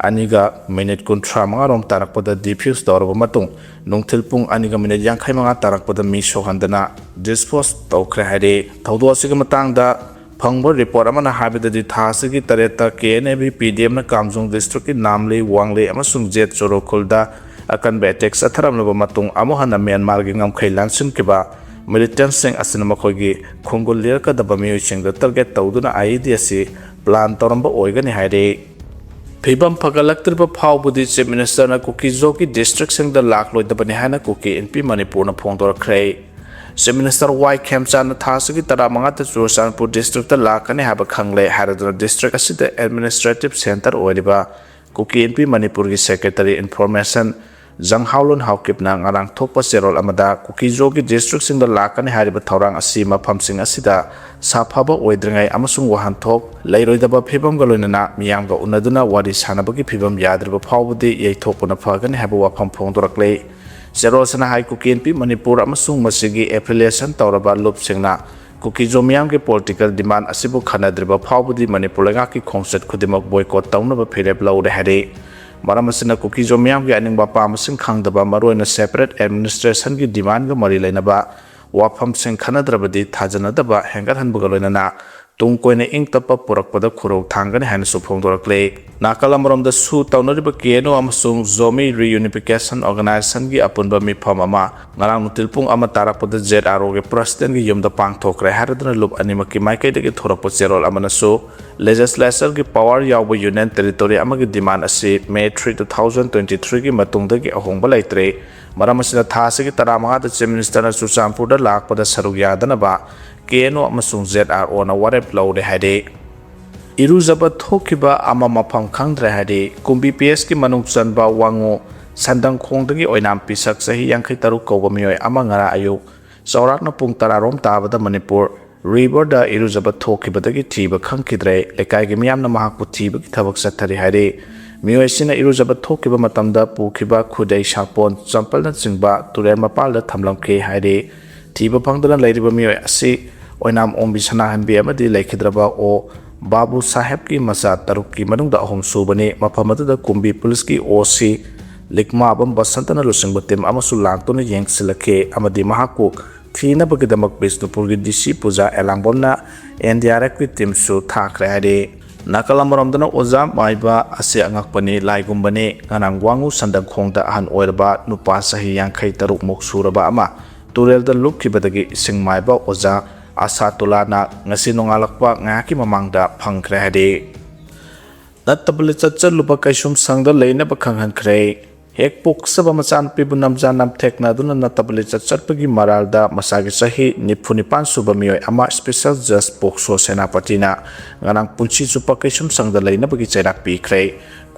ꯑꯅꯤꯒ ꯃꯤꯅꯤꯠ ꯀꯨꯟꯊ꯭ꯔꯥ ꯃꯉꯥꯔꯣꯝ ꯇꯥꯔꯛꯄꯗ ꯗꯤꯐ꯭ꯌꯨꯁ ꯇꯧꯔꯕ ꯃꯇꯨꯡ ꯅꯨꯡꯊꯤꯜ ꯄꯨꯡ ꯑꯅꯤꯒ ꯃꯤꯅꯤꯠ ꯌꯥꯡꯈꯩ ꯃꯉꯥ ꯇꯥꯔꯛꯄꯗ ꯃꯤ ꯁꯣꯛꯍꯟꯗꯅ ꯗꯤꯁꯄꯣꯖ ꯇꯧꯈ꯭ꯔꯦ ꯍꯥꯏꯔꯤ꯫ ꯊꯧꯗꯣꯛ ꯑꯁꯤꯒꯤ ꯃꯇꯥꯡꯗ ꯐꯪꯕ ꯔꯤꯄꯣꯔꯠ ꯑꯃꯅ ꯍꯥꯏꯕꯗꯗꯤ ꯊꯥ ꯑꯁꯤꯒꯤ ꯇꯔꯦꯠꯇ ꯀꯦ ꯑꯦꯟ ꯑꯦ ꯕꯤ ꯄꯤ ꯗꯤ ꯑꯦꯝꯅ ꯀꯥꯝꯖꯣꯡ ꯗꯤꯁꯇ꯭ꯔꯤꯛꯀꯤ ꯅꯥꯝꯂꯤ, ꯋꯥꯡꯂꯤ ꯑꯃꯁꯨꯡ ꯖꯦꯠ ꯆꯣꯔꯣꯈꯨꯜꯗ ꯑꯀꯟꯕ ꯑꯦꯇꯦꯛ ꯆꯠꯊꯔꯝꯂꯕ ꯃꯇꯨꯡ ꯑꯃꯨꯛ ꯍꯟꯅ ꯃ꯭ꯌꯥꯟꯃꯥꯔꯒꯤ ꯉꯝꯈꯩ ꯂꯥꯟꯁꯤꯟꯈꯤꯕ ꯃꯤꯂꯤꯇꯦꯟꯠꯁꯤꯡ ꯑꯁꯤꯅ ꯃꯈꯣꯏꯒꯤ ꯈꯣꯡꯒꯨꯜ ꯂꯤꯔꯛꯀꯗꯕ ꯃꯤꯑꯣꯏꯁꯤꯡꯗ ꯇꯥꯔꯒꯦꯠ ꯇꯧꯗꯨꯅ ꯑꯥꯏ ꯏ ꯗꯤ ꯑꯁꯤ ꯄ꯭ꯂꯥꯟ ꯇꯧꯔꯝꯕ ꯑꯣꯏꯒꯅꯤ ꯍꯥꯏꯔꯤ꯫ ꯐꯤꯕꯝ ꯐꯒꯠꯂꯛꯇ꯭ꯔꯤꯕ ꯐꯥꯎꯕꯗꯤ ꯆꯤꯐ ꯃꯤꯅꯤꯁꯇꯔꯅ ꯀꯨꯀꯤꯖꯣꯒꯤ ꯗꯤꯁꯇ꯭ꯔꯤꯛꯁꯤꯡꯗ ꯂꯥꯛꯂꯣꯏꯗꯕꯅꯤ ꯍꯥꯏꯅ ꯀꯨꯀꯤ ꯏꯟꯄꯤ ꯃꯅꯤꯄꯨꯔꯅ ꯐꯣꯡꯗꯣꯔꯛꯈ꯭ꯔꯦ꯫ ꯆꯤꯐ ꯃꯤꯅꯤꯁꯇꯔ ꯋꯥꯏ ꯈꯦꯝꯆꯥꯟꯅ ꯊꯥ ꯑꯁꯤꯒꯤ ꯇꯔꯥꯃꯉꯥꯗ ꯆꯨꯔꯆꯥꯟꯄꯨꯔ ꯗꯤꯁꯇ꯭ꯔꯤꯛꯇ ꯂꯥꯛꯀꯅꯤ ꯍꯥꯏꯕ ꯈꯪꯂꯦ ꯍꯥꯏꯔꯗꯨꯅ ꯗꯤꯁꯇ꯭ꯔꯤꯛ ꯑꯁꯤꯗ ꯑꯦꯗꯃꯤꯅꯤꯁꯇ꯭ꯔꯦꯇꯤꯚ ꯁꯦꯟꯇꯔ ꯑꯣꯏꯔꯤꯕ ꯀꯨꯀꯤ ꯏꯟꯄꯤ ꯃꯅꯤꯄꯨꯔꯒꯤ ꯁꯦꯀ꯭ꯔꯦꯇꯔꯤ ꯏꯟꯐꯣꯔꯃꯦꯁꯟ ꯖꯪꯍꯥꯎꯂꯨꯟ ꯍꯥꯎꯀꯤꯞꯅ ꯉꯔꯥꯡ ꯊꯣꯛꯄ ꯆꯦꯔꯣꯜ ꯑꯃꯗ ꯀꯨꯀꯤꯖꯣꯒꯤ ꯗꯤꯁꯇ꯭ꯔꯤꯛꯁꯤꯡꯗ ꯂꯥꯛꯀꯅꯤ ꯍꯥꯏꯔꯤꯕ ꯊꯧꯔꯥꯡ ꯑꯁꯤ ꯃꯐꯝꯁꯤꯡ ꯑꯁꯤꯗ ꯁꯥꯐꯕ ꯑꯣꯏꯗ꯭ꯔꯤꯉꯩ ꯑꯃꯁꯨꯡ ꯋꯥꯍꯟꯊꯣꯛ ꯂꯩꯔꯣꯏꯗꯕ ꯐꯤꯕꯝꯒ ꯂꯣꯏꯅꯅ ꯃꯤꯌꯥꯝꯒ ꯎꯅꯗꯨꯅ ꯋꯥꯔꯤ ꯁꯥꯅꯕꯒꯤ ꯐꯤꯕꯝ ꯌꯥꯗ꯭ꯔꯤꯕ ꯐꯥꯎꯕꯗꯤ ꯌꯩꯊꯣꯛꯄꯅ ꯐꯒꯅꯤ ꯍꯥꯏꯕ ꯋꯥꯐꯝ ꯐꯣꯡꯗꯣꯔꯛꯂꯤ꯫ ꯆꯦꯔꯣꯜꯁꯤꯅ ꯍꯥꯏ, ꯀꯨꯀꯤ ꯏꯟꯄꯤ ꯃꯅꯤꯄꯨꯔ ꯑꯃꯁꯨꯡ ꯃꯁꯤꯒꯤ ꯑꯦꯐꯤꯂꯤꯌꯦꯁꯟ ꯇꯧꯔꯕ ꯂꯨꯞꯁꯤꯡꯅ ꯀꯨꯀꯤꯖꯣ ꯃꯤꯌꯥꯝꯒꯤ ꯄꯣꯂꯤꯇꯤꯀꯦꯜ ꯗꯤꯃꯥꯟ ꯑꯁꯤꯕꯨ ꯈꯟꯅꯗ꯭ꯔꯤꯕ ꯐꯥꯎꯕꯗꯤ ꯃꯅꯤꯄꯨꯔ ꯂꯩꯉꯥꯛꯀꯤ ꯈꯣꯡꯆꯠ ꯈꯨꯗꯤꯡꯃꯛ ꯕꯣꯏꯀꯣꯠ ꯇꯧꯅꯕ ꯐꯤꯔꯦꯞ ꯂꯧꯔꯦ ꯍꯥꯏꯔꯤ꯫ ꯃꯔꯝ ꯑꯁꯤꯅ ꯀꯨꯀꯤꯖꯣ ꯃꯤꯌꯥꯝꯒꯤ ꯑꯅꯤꯡꯕ ꯑꯄꯥꯝꯕꯁꯤꯡ ꯈꯪꯗꯕ, ꯃꯔꯨꯑꯣꯏꯅ ꯁꯦꯄꯔꯦꯠ ꯑꯦꯗꯃꯤꯅꯤꯁꯇ꯭ꯔꯦꯁꯟꯒꯤ ꯗꯤꯃꯥꯟꯒ ꯃꯔꯤ ꯂꯩꯅꯕ ꯋꯥꯐꯝꯁꯤꯡ ꯈꯟꯅꯗ꯭ꯔꯕꯗꯤ ꯊꯥꯖꯅꯗꯕ ꯍꯦꯟꯒꯠꯍꯟꯕꯒ ꯂꯣꯏꯅꯅ ꯇꯨꯡ ꯀꯣꯏꯅ ꯏꯪ ꯇꯞꯄ ꯄꯨꯔꯛꯄꯗ ꯈꯨꯔꯧ ꯊꯥꯡꯒꯅꯤ ꯍꯥꯏꯅꯁꯨ ꯐꯣꯡꯗꯣꯔꯛꯂꯦ꯫ ꯅꯥꯀꯜ ꯑꯃꯔꯣꯝꯗ ꯁꯨ ꯇꯧꯅꯔꯤꯕ ꯀꯦ ꯑꯦꯟ ꯑꯣ ꯑꯃꯁꯨꯡ ꯖꯣꯃꯤ ꯔꯤꯌꯨꯅꯤꯐꯤꯀꯦꯁꯟ ꯑꯣꯔꯒꯅꯥꯏꯖꯦꯁꯟꯒꯤ ꯑꯄꯨꯟꯕ ꯃꯤꯐꯝ ꯑꯃ ꯉꯔꯥꯡ ꯅꯨꯡꯊꯤꯜ ꯄꯨꯡ ꯑꯃ ꯇꯥꯔꯛꯄꯗ ꯖꯦꯠ ꯑꯥꯔ ꯑꯣꯒꯤ ꯄ꯭ꯔꯁꯤꯗꯦꯟꯒꯤ ꯌꯨꯝꯗ ꯄꯥꯡꯊꯣꯛꯈ꯭ꯔꯦ ꯍꯥꯏꯔꯗꯨꯅ ꯂꯨꯞ ꯑꯅꯤꯃꯛꯀꯤ ꯃꯥꯏꯀꯩꯗꯒꯤ ꯊꯣꯔꯛꯄ ꯆꯦꯔꯣꯜ ꯑꯃꯅꯁꯨ ꯂꯦꯖꯤꯁꯂꯦꯆꯔꯒꯤ ꯄꯋꯥꯔ ꯌꯥꯎꯕ ꯌꯨꯅꯤꯌꯟ ꯇꯦꯔꯤꯇꯣꯔꯤ ꯑꯃꯒꯤ ꯗꯤꯃꯥꯟ ꯑꯁꯤ May three, two thousand twenty ꯊ꯭ꯔꯤꯒꯤ ꯃꯇꯨꯡꯗꯒꯤ ꯑꯍꯣꯡꯕ ꯂꯩꯇ꯭ꯔꯦ꯫ ꯃꯔꯝ ꯑꯁꯤꯅ ꯊꯥ ꯑꯁꯤꯒꯤ ꯇꯔꯥꯃꯉꯥꯗ ꯆꯤꯐ ꯃꯤꯅꯤꯁꯇꯔꯅ ꯆꯨꯔꯆꯥꯟꯄꯨꯔꯗ ꯂꯥꯛꯄꯗ ꯁꯔꯨꯛ ꯌꯥꯗꯅꯕ ꯀꯦ ꯑꯦꯟ ꯑꯣ ꯑꯃꯁꯨꯡ ꯖꯦꯠ ꯑꯥꯔ ꯑꯣꯅ ꯋꯥꯔꯦꯞ ꯂꯧꯔꯦ ꯍꯥꯏꯔꯤ꯫ ꯏꯔꯨꯖꯕ ꯊꯣꯛꯈꯤꯕ ꯑꯃ ꯃꯐꯝ ꯈꯪꯗ꯭ꯔꯦ ꯍꯥꯏꯔꯤ꯫ ꯀꯨꯝꯕꯤ ꯄꯤ ꯑꯦꯁꯀꯤ ꯃꯅꯨꯡ ꯆꯟꯕ ꯋꯥꯉꯨ ꯁꯟꯗꯪꯈꯣꯡꯗꯒꯤ ꯑꯣꯏꯅꯥꯝ ꯄꯤꯁꯛ ꯆꯍꯤ ꯌꯥꯡꯈꯩ ꯇꯔꯨꯛ ꯀꯧꯕ ꯃꯤꯑꯣꯏ ꯑꯃ ꯉꯔꯥꯡ ꯑꯌꯨꯛ ꯆꯥꯎꯔꯥꯛꯅ ꯄꯨꯡ ꯇꯔꯥꯔꯣꯝ ꯇꯥꯕꯗ ꯃꯅꯤꯄꯨꯔ ꯔꯤꯚꯔꯗ ꯏꯔꯨꯖꯕ ꯊꯣꯛꯈꯤꯕꯗꯒꯤ ꯊꯤꯕ ꯈꯪꯈꯤꯗ꯭ꯔꯦ꯫ ꯂꯩꯀꯥꯏꯒꯤ ꯃꯤꯌꯥꯝꯅ ꯃꯍꯥꯛꯄꯨ ꯊꯤꯕꯒꯤ ꯊꯕꯛ ꯆꯠꯊꯔꯤ ꯍꯥꯏꯔꯤ꯫ ꯃꯤꯑꯣꯏ ꯑꯁꯤꯅ ꯏꯔꯨꯖꯕ ꯊꯣꯛꯈꯤꯕ ꯃꯇꯝꯗ ꯄꯨꯈꯤꯕ ꯈꯨꯗꯩ, ꯁꯥꯄꯣꯟ, ꯆꯝꯄꯜꯅꯆꯤꯡꯕ ꯇꯨꯔꯦꯜ ꯃꯄꯥꯟꯗ ꯊꯝꯂꯝꯈꯤ ꯍꯥꯏꯔꯤ꯫ ꯊꯤꯕ ꯐꯪꯗꯅ ꯂꯩꯔꯤꯕ ꯃꯤꯑꯣꯏ ꯑꯁꯤ ꯑꯣꯏꯅꯥꯝ ꯑꯣꯡꯕꯤ ꯁꯅꯥꯍꯟꯕꯤ ꯑꯃꯗꯤ ꯂꯩꯈꯤꯗ꯭ꯔꯕ ꯑꯣ ꯕꯥꯕꯨ ꯁꯥꯍꯦꯕꯀꯤ ꯃꯆꯥ ꯇꯔꯨꯛꯀꯤ ꯃꯅꯨꯡꯗ ꯑꯍꯨꯝ ꯁꯨꯕꯅꯤ꯫ ꯃꯐꯝ ꯑꯗꯨꯗ ꯀꯨꯝꯕꯤ ꯄꯨꯂꯤꯁꯀꯤ ꯑꯣ ꯁꯤ ꯂꯤꯛꯃꯥꯕꯝ ꯕꯁꯟꯇꯅ ꯂꯨꯆꯤꯡꯕ ꯇꯤꯝ ꯑꯃꯁꯨ ꯂꯥꯛꯇꯨꯅ ꯌꯦꯡꯁꯤꯜꯂꯛꯈꯤ ꯑꯃꯗꯤ ꯃꯍꯥꯛꯄꯨ ꯊꯤꯅꯕꯒꯤꯗꯃꯛ ꯕꯤꯁꯅꯨꯄꯨꯔꯒꯤ ꯗꯤ ꯁꯤ ꯄꯨꯖꯥ ꯑꯦꯂꯥꯡꯕꯝꯅ ꯑꯦꯟ ꯗꯤ ꯑꯥꯔ ꯑꯦꯐꯀꯤ ꯇꯤꯝꯁꯨ ꯊꯥꯈ꯭ꯔꯦ ꯍꯥꯏꯔꯤ꯫ ꯅꯥꯀꯜ ꯑꯃꯔꯣꯝꯗꯅ ꯑꯣꯖꯥ ꯃꯥꯏꯕ ꯑꯁꯤ ꯑꯉꯛꯄꯅꯤ, ꯂꯥꯏꯒꯨꯝꯕꯅꯤ꯫ ꯉꯔꯥꯡ ꯋꯥꯉꯨ ꯁꯟꯗꯪꯈꯣꯡꯗ ꯑꯍꯟ ꯑꯣꯏꯔꯕ ꯅꯨꯄꯥ ꯆꯍꯤ ꯌꯥꯡꯈꯩ ꯇꯔꯨꯛꯃꯨꯛ ꯁꯨꯔꯕ ꯑꯃ ꯇꯨꯔꯦꯜꯗ ꯂꯨꯞꯈꯤꯕꯗꯒꯤ ꯏꯁꯤꯡ ꯃꯥꯏꯕ ꯑꯣꯖꯥ ꯑꯁꯥꯇꯨꯂꯥꯅ ꯉꯁꯤ ꯅꯣꯡꯉꯥꯜꯂꯛꯄ ꯉꯥꯏꯍꯥꯛꯀꯤ ꯃꯃꯥꯡꯗ ꯐꯪꯈ꯭ꯔꯦ ꯍꯥꯏꯔꯤ꯫ ꯅꯠꯇꯕ ꯂꯤꯆꯠ ꯆꯠꯂꯨꯕ ꯀꯩꯁꯨꯝ ꯁꯪꯗ ꯂꯩꯅꯕ ꯈꯪꯍꯟꯈ꯭ꯔꯦ꯫ ꯍꯦꯛ ꯄꯣꯛꯆꯕ ꯃꯆꯥꯅꯨꯄꯤꯕꯨ ꯅꯝꯖꯥ ꯅꯝꯊꯦꯛꯅꯗꯨꯅ ꯅꯠꯇꯕ ꯂꯤꯆꯠ ꯆꯠꯄꯒꯤ ꯃꯔꯥꯜꯗ ꯃꯁꯥꯒꯤ ꯆꯍꯤ ꯅꯤꯐꯨ ꯅꯤꯄꯥꯟ ꯁꯨꯕ ꯃꯤꯑꯣꯏ ꯑꯃ ꯁ꯭ꯄꯦꯁꯦꯜ ꯖꯖ ꯄꯣꯛꯁꯣ ꯁꯦꯅꯥꯄꯇꯤꯅ ꯉꯔꯥꯡ ꯄꯨꯟꯁꯤ ꯆꯨꯞꯄ ꯀꯩꯁꯨꯝ ꯁꯪꯗ ꯂꯩꯅꯕꯒꯤ ꯆꯩꯔꯥꯛ ꯄꯤꯈ꯭ꯔꯦ꯫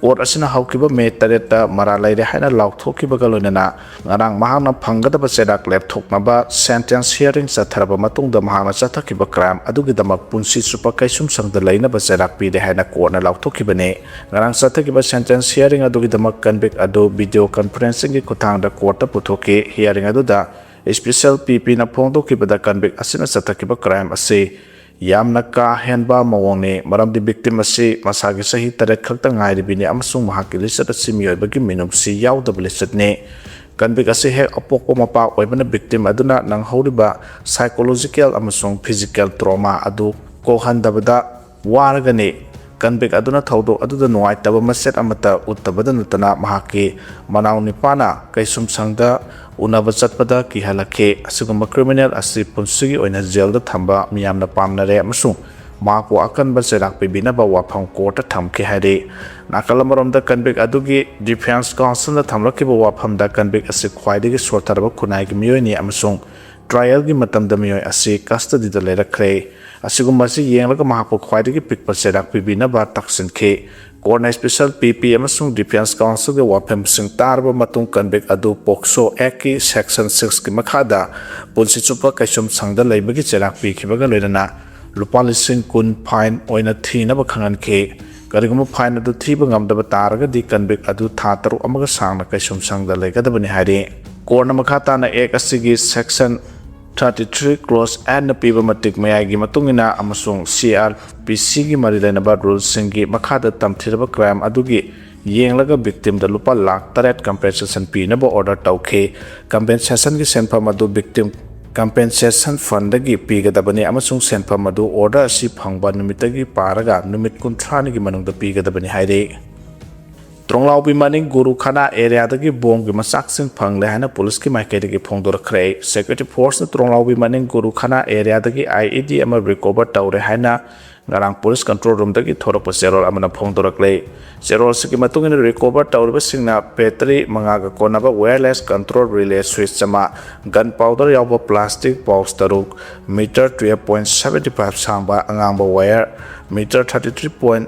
ꯀꯣꯔꯠ ꯑꯁꯤꯅ ꯍꯧꯈꯤꯕ ꯃꯦ ꯇꯔꯦꯠꯇ ꯃꯔꯥꯜ ꯂꯩꯔꯦ ꯍꯥꯏꯅ ꯂꯥꯎꯊꯣꯛꯈꯤꯕꯒ ꯂꯣꯏꯅꯅ ꯉꯔꯥꯡ ꯃꯍꯥꯛꯅ ꯐꯪꯒꯗꯕ ꯆꯩꯔꯥꯛ ꯂꯦꯞꯊꯣꯛꯅꯕ ꯁꯦꯟꯇꯦꯟꯁ ꯍꯤꯌꯥꯔꯤꯡ ꯆꯠꯊꯔꯕ ꯃꯇꯨꯡꯗ ꯃꯍꯥꯛꯅ ꯆꯠꯊꯈꯤꯕ ꯀ꯭ꯔꯥꯏꯝ ꯑꯗꯨꯒꯤꯗꯃꯛ ꯄꯨꯟꯁꯤ ꯆꯨꯞꯄ ꯀꯩꯁꯨꯝ ꯁꯪꯗ ꯂꯩꯅꯕ ꯆꯩꯔꯥꯛ ꯄꯤꯔꯦ ꯍꯥꯏꯅ ꯀꯣꯔꯠꯅ ꯂꯥꯎꯊꯣꯛꯈꯤꯕꯅꯤ꯫ ꯉꯔꯥꯡ ꯆꯠꯊꯈꯤꯕ ꯁꯦꯟꯇꯦꯟꯁ ꯍꯤꯌꯥꯔꯤꯡ ꯑꯗꯨꯒꯤꯗꯃꯛ ꯀꯟꯚꯤꯛ ꯑꯗꯨ ꯚꯤꯗꯤꯑꯣ ꯀꯟꯐꯔꯦꯟꯁꯤꯡꯒꯤ ꯈꯨꯠꯊꯥꯡꯗ ꯀꯣꯔꯠꯇ ꯄꯨꯊꯣꯛꯈꯤ꯫ ꯍꯤꯌꯥꯔꯤꯡ ꯑꯗꯨꯗ ꯁ꯭ꯄꯦꯁꯦꯜ ꯄꯤ ꯄꯤꯅ ꯐꯣꯡꯗꯣꯛꯈꯤꯕꯗ ꯀꯟꯚꯤꯛ ꯑꯁꯤꯅ ꯆꯠꯊꯈꯤꯕ ꯀ꯭ꯔꯥꯏꯝ ꯑꯁꯤ ꯌꯥꯝꯅ ꯀꯥ ꯍꯦꯟꯕ ꯃꯑꯣꯡꯅꯤ, ꯃꯔꯝꯗꯤ ꯚꯤꯛꯇꯤꯝ ꯑꯁꯤ ꯃꯁꯥꯒꯤ ꯆꯍꯤ ꯇꯔꯦꯠ ꯈꯛꯇ ꯉꯥꯏꯔꯤꯕꯤꯅꯤ ꯑꯃꯁꯨꯡ ꯃꯍꯥꯛꯀꯤ ꯂꯤꯆꯠ ꯑꯁꯤ ꯃꯤꯑꯣꯏꯕꯒꯤ ꯃꯤꯅꯨꯡꯁꯤ ꯌꯥꯎꯗꯕ ꯂꯤꯆꯠꯅꯤ꯫ ꯀꯟꯚꯤꯛ ꯑꯁꯤ ꯍꯦꯛ ꯑꯄꯣꯛꯄ ꯃꯄꯥ ꯑꯣꯏꯕꯅ ꯚꯤꯛꯇꯤꯝ ꯑꯗꯨꯅ ꯅꯪꯍꯧꯔꯤꯕ ꯁꯥꯏꯀꯣꯂꯣꯖꯤꯀꯦꯜ ꯑꯃꯁꯨꯡ ꯐꯤꯖꯤꯀꯦꯜ ꯇ꯭ꯔꯣꯃꯥ ꯑꯗꯨ ꯀꯣꯛꯍꯟꯗꯕꯗ ꯋꯥꯔꯒꯅꯤ꯫ ꯀꯟꯚꯤꯛ ꯑꯗꯨꯅ ꯊꯧꯗꯣꯛ ꯑꯗꯨꯗ ꯅꯨꯡꯉꯥꯏꯇꯕ ꯃꯆꯦꯠ ꯑꯃꯠꯇ ꯎꯠꯇꯕꯗ ꯅꯠꯇꯅ ꯃꯍꯥꯛꯀꯤ ꯃꯅꯥꯎ ꯅꯤꯄꯥꯅ ꯀꯩꯁꯨꯝꯁꯪꯗ ꯎꯅꯕ ꯆꯠꯄꯗ ꯀꯤꯍꯜꯂꯛꯈꯤ꯫ ꯑꯁꯤꯒꯨꯝꯕ ꯀ꯭ꯔꯤꯃꯤꯅꯦꯜ ꯑꯁꯤ ꯄꯨꯟꯁꯤꯒꯤ ꯑꯣꯏꯅ ꯖꯦꯜꯗ ꯊꯝꯕ ꯃꯤꯌꯥꯝꯅ ꯄꯥꯝꯅꯔꯦ ꯑꯃꯁꯨꯡ ꯃꯍꯥꯛꯄꯨ ꯑꯀꯟꯕ ꯆꯩꯔꯥꯛ ꯄꯤꯕꯤꯅꯕ ꯋꯥꯐꯝ ꯀꯣꯔꯠꯇ ꯊꯝꯈꯤ ꯍꯥꯏꯔꯤ꯫ ꯅꯥꯀꯜ ꯑꯃꯔꯣꯝꯗ ꯀꯟꯚꯤꯛ ꯑꯗꯨꯒꯤ ꯗꯤꯐꯦꯟꯁ ꯀꯥꯎꯟꯁꯤꯜꯅ ꯊꯝꯂꯛꯈꯤꯕ ꯋꯥꯐꯝꯗ ꯀꯟꯚꯤꯛ ꯑꯁꯤ ꯈ꯭ꯋꯥꯏꯗꯒꯤ ꯁꯣꯠꯊꯔꯕ ꯈꯨꯟꯅꯥꯏꯒꯤ ꯃꯤꯑꯣꯏꯅꯤ ꯑꯃꯁꯨꯡ ꯇ꯭ꯔꯥꯏꯌꯦꯜꯒꯤ ꯃꯇꯝꯗ ꯃꯤꯑꯣꯏ ꯑꯁꯤ ꯀꯁꯇꯗꯤꯗ ꯂꯩꯔꯛꯈ꯭ꯔꯦ꯫ ꯑꯁꯤꯒꯨꯝꯕ ꯑꯁꯤ ꯌꯦꯡꯂꯒ ꯃꯍꯥꯛꯄꯨ ꯈ꯭ꯋꯥꯏꯗꯒꯤ ꯄꯤꯛꯄ ꯆꯩꯔꯥꯛ ꯄꯤꯕꯤꯅꯕ ꯇꯛꯁꯤꯟꯈꯤ꯫ ꯀꯣꯔꯠꯅ ꯁ꯭ꯄꯦꯁꯦꯜ ꯄꯤ ꯄꯤ ꯑꯃꯁꯨꯡ ꯗꯤꯐꯦꯟꯁ ꯀꯥꯎꯟꯁꯤꯜꯒꯤ ꯋꯥꯐꯝꯁꯤꯡ ꯇꯥꯔꯕ ꯃꯇꯨꯡ ꯀꯟꯚꯤꯛ ꯑꯗꯨ ꯄꯣꯛꯁꯣ ꯑꯦꯛꯀꯤ ꯁꯦꯛꯁꯟ ꯁꯤꯛꯁꯀꯤ ꯃꯈꯥꯗ ꯄꯨꯟꯁꯤ ꯆꯨꯞꯄ ꯀꯩꯁꯨꯝꯁꯪꯗ ꯂꯩꯕꯒꯤ ꯆꯩꯔꯥꯛ ꯄꯤꯈꯤꯕꯒ ꯂꯣꯏꯅꯅ ꯂꯨꯄꯥ ꯂꯤꯁꯤꯡ ꯀꯨꯟ ꯐꯥꯏꯟ ꯑꯣꯏꯅ ꯊꯤꯅꯕ ꯈꯪꯍꯟꯈꯤ꯫ ꯀꯔꯤꯒꯨꯝꯕ ꯐꯥꯏꯟ ꯑꯗꯨ ꯊꯤꯕ ꯉꯝꯗꯕ ꯇꯥꯔꯒꯗꯤ ꯀꯟꯚꯤꯛ ꯑꯗꯨ ꯊꯥ ꯇꯔꯨꯛ ꯑꯃꯒ ꯁꯥꯡꯅ ꯀꯩꯁꯨꯝꯁꯪꯗ ꯂꯩꯒꯗꯕꯅꯤ ꯍꯥꯏꯔꯤ꯫ ꯀꯣꯔꯠꯅ ꯃꯈꯥ ꯇꯥꯅ ꯑꯦꯛ ꯑꯁꯤꯒꯤ ꯁꯦꯛꯁꯟ ꯊꯥꯔꯇꯤ ꯊ꯭ꯔꯤ ꯀ꯭ꯂꯣꯁ ꯑꯦꯟꯅ ꯄꯤꯕ ꯃꯇꯤꯛ ꯃꯌꯥꯏꯒꯤ ꯃꯇꯨꯡ ꯏꯟꯅ ꯑꯃꯁꯨꯡ ꯁꯤ ꯑꯥꯔ ꯄꯤ ꯁꯤꯒꯤ ꯃꯔꯤ ꯂꯩꯅꯕ ꯔꯨꯜꯁꯤꯡꯒꯤ ꯃꯈꯥꯗ ꯇꯝꯊꯤꯔꯕ ꯀ꯭ꯔꯥꯏꯝ ꯑꯗꯨꯒꯤ ꯌꯦꯡꯂꯒ ꯚꯤꯛꯇꯤꯝꯗ ꯂꯨꯄꯥ ꯂꯥꯈ ꯇꯔꯦꯠ ꯀꯝꯄꯦꯟꯁꯦꯁꯟ ꯄꯤꯅꯕ ꯑꯣꯔꯗꯔ ꯇꯧꯈꯤ꯫ ꯀꯝꯄꯦꯟꯁꯦꯁꯟꯒꯤ ꯁꯦꯟꯐꯝ ꯑꯗꯨ ꯚꯤꯛꯇꯤꯝ ꯀꯝꯄꯦꯟꯁꯦꯁꯟ ꯐꯟꯗꯒꯤ ꯄꯤꯒꯗꯕꯅꯤ ꯑꯃꯁꯨꯡ ꯁꯦꯟꯐꯝ ꯑꯗꯨ ꯑꯣꯔꯗꯔ ꯑꯁꯤ ꯐꯪꯕ ꯅꯨꯃꯤꯠꯇꯒꯤ ꯄꯥꯔꯒ ꯅꯨꯃꯤꯠ ꯀꯨꯟꯊ꯭ꯔꯥꯅꯤꯒꯤ ꯃꯅꯨꯡꯗ ꯄꯤꯒꯗꯕꯅꯤ ꯍꯥꯏꯔꯤ꯫ ꯇ꯭ꯔꯣꯡꯂꯥꯎꯕꯤ ꯃꯅꯤꯡ ꯒꯨꯔꯨꯈꯥꯅꯥ ꯑꯦꯔꯤꯌꯥꯗꯒꯤ ꯕꯣꯝꯒꯤ ꯃꯆꯥꯛꯁꯤꯡ ꯐꯪꯂꯦ ꯍꯥꯏꯅ ꯄꯨꯂꯤꯁꯀꯤ ꯃꯥꯏꯀꯩꯗꯒꯤ ꯐꯣꯡꯗꯣꯔꯛꯈ꯭ꯔꯦ꯫ ꯁꯦꯀ꯭ꯌꯨꯔꯤꯇꯤ ꯐꯣꯔꯁꯅ ꯇ꯭ꯔꯣꯡꯂꯥꯎꯕꯤ ꯃꯅꯤꯡ ꯒꯨꯔꯨꯈꯥꯅꯥ ꯑꯦꯔꯤꯌꯥꯗꯒꯤ ꯑꯥꯏ ꯏ ꯗꯤ ꯑꯃ ꯔꯤꯀꯣꯚꯔ ꯇꯧꯔꯦ ꯍꯥꯏꯅ ꯉꯔꯥꯡ ꯄꯨꯂꯤꯁ ꯀꯟꯇ꯭ꯔꯣꯜ ꯔꯨꯝꯗꯒꯤ ꯊꯣꯔꯛꯄ ꯆꯦꯔꯣꯜ ꯑꯃꯅ ꯐꯣꯡꯗꯣꯔꯛꯂꯦ꯫ ꯆꯦꯔꯣꯜꯁꯤꯒꯤ ꯃꯇꯨꯡ ꯏꯟꯅ ꯔꯤꯀꯣꯚꯔ ꯇꯧꯔꯤꯕꯁꯤꯡꯅ ꯕꯦꯇꯔꯤ ꯃꯉꯥꯒ ꯀꯣꯟꯅꯕ ꯋꯥꯌꯔꯂꯦꯁ ꯀꯟꯇ꯭ꯔꯣꯜ ꯔꯤꯂꯦ ꯁ꯭ꯋꯤꯆ ꯑꯃ, ꯒꯟ ꯄꯥꯎꯗꯔ ꯌꯥꯎꯕ ꯄ꯭ꯂꯥꯁꯇꯤꯛ ꯄꯥꯎꯆ ꯇꯔꯨꯛ, metre twelve point seventy five ꯁꯥꯡꯕ ꯑꯉꯥꯡꯕ wire, metre thirty three point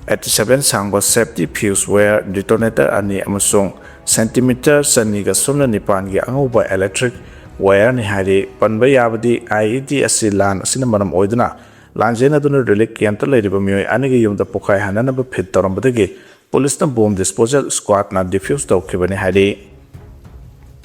eighty seven ꯁꯥꯡꯕ ꯁꯦꯐꯇꯤ ꯐ꯭ꯌꯨꯁ ꯋꯥꯌꯔ, ꯗꯤꯇꯣꯅꯦꯇꯔ ꯑꯅꯤ ꯑꯃꯁꯨꯡ ꯁꯦꯟꯇꯤꯃꯤꯇꯔ ꯆꯅꯤꯒ ꯁꯨꯞꯅ ꯅꯤꯄꯥꯟꯒꯤ ꯑꯉꯧꯕ ꯏꯂꯦꯛꯇ꯭ꯔꯤꯛ ꯋꯥꯌꯔꯅꯤ ꯍꯥꯏꯔꯤ꯫ ꯄꯟꯕ ꯌꯥꯕꯗꯤ, ꯑꯥꯏ ꯏ ꯗꯤ ꯑꯁꯤ ꯂꯥꯟ ꯑꯁꯤꯅ ꯃꯔꯝ ꯑꯣꯏꯗꯨꯅ ꯂꯥꯟꯖꯦꯟꯅꯗꯨꯅ ꯔꯤꯂꯤꯐ ꯀꯦꯝꯞꯇ ꯂꯩꯔꯤꯕ ꯃꯤꯑꯣꯏ ꯑꯅꯤꯒꯤ ꯌꯨꯝꯗ ꯄꯣꯈꯥꯏꯍꯟꯅꯅꯕ ꯐꯤꯠ ꯇꯧꯔꯝꯕꯗꯒꯤ ꯄꯨꯂꯤꯁꯅ ꯕꯣꯝ ꯗꯤꯁꯄꯣꯖꯦꯜ ꯁ꯭ꯀ꯭ꯋꯥꯗꯅ ꯗꯤꯐ꯭ꯌꯨꯁ ꯇꯧꯈꯤꯕꯅꯤ ꯍꯥꯏꯔꯤ꯫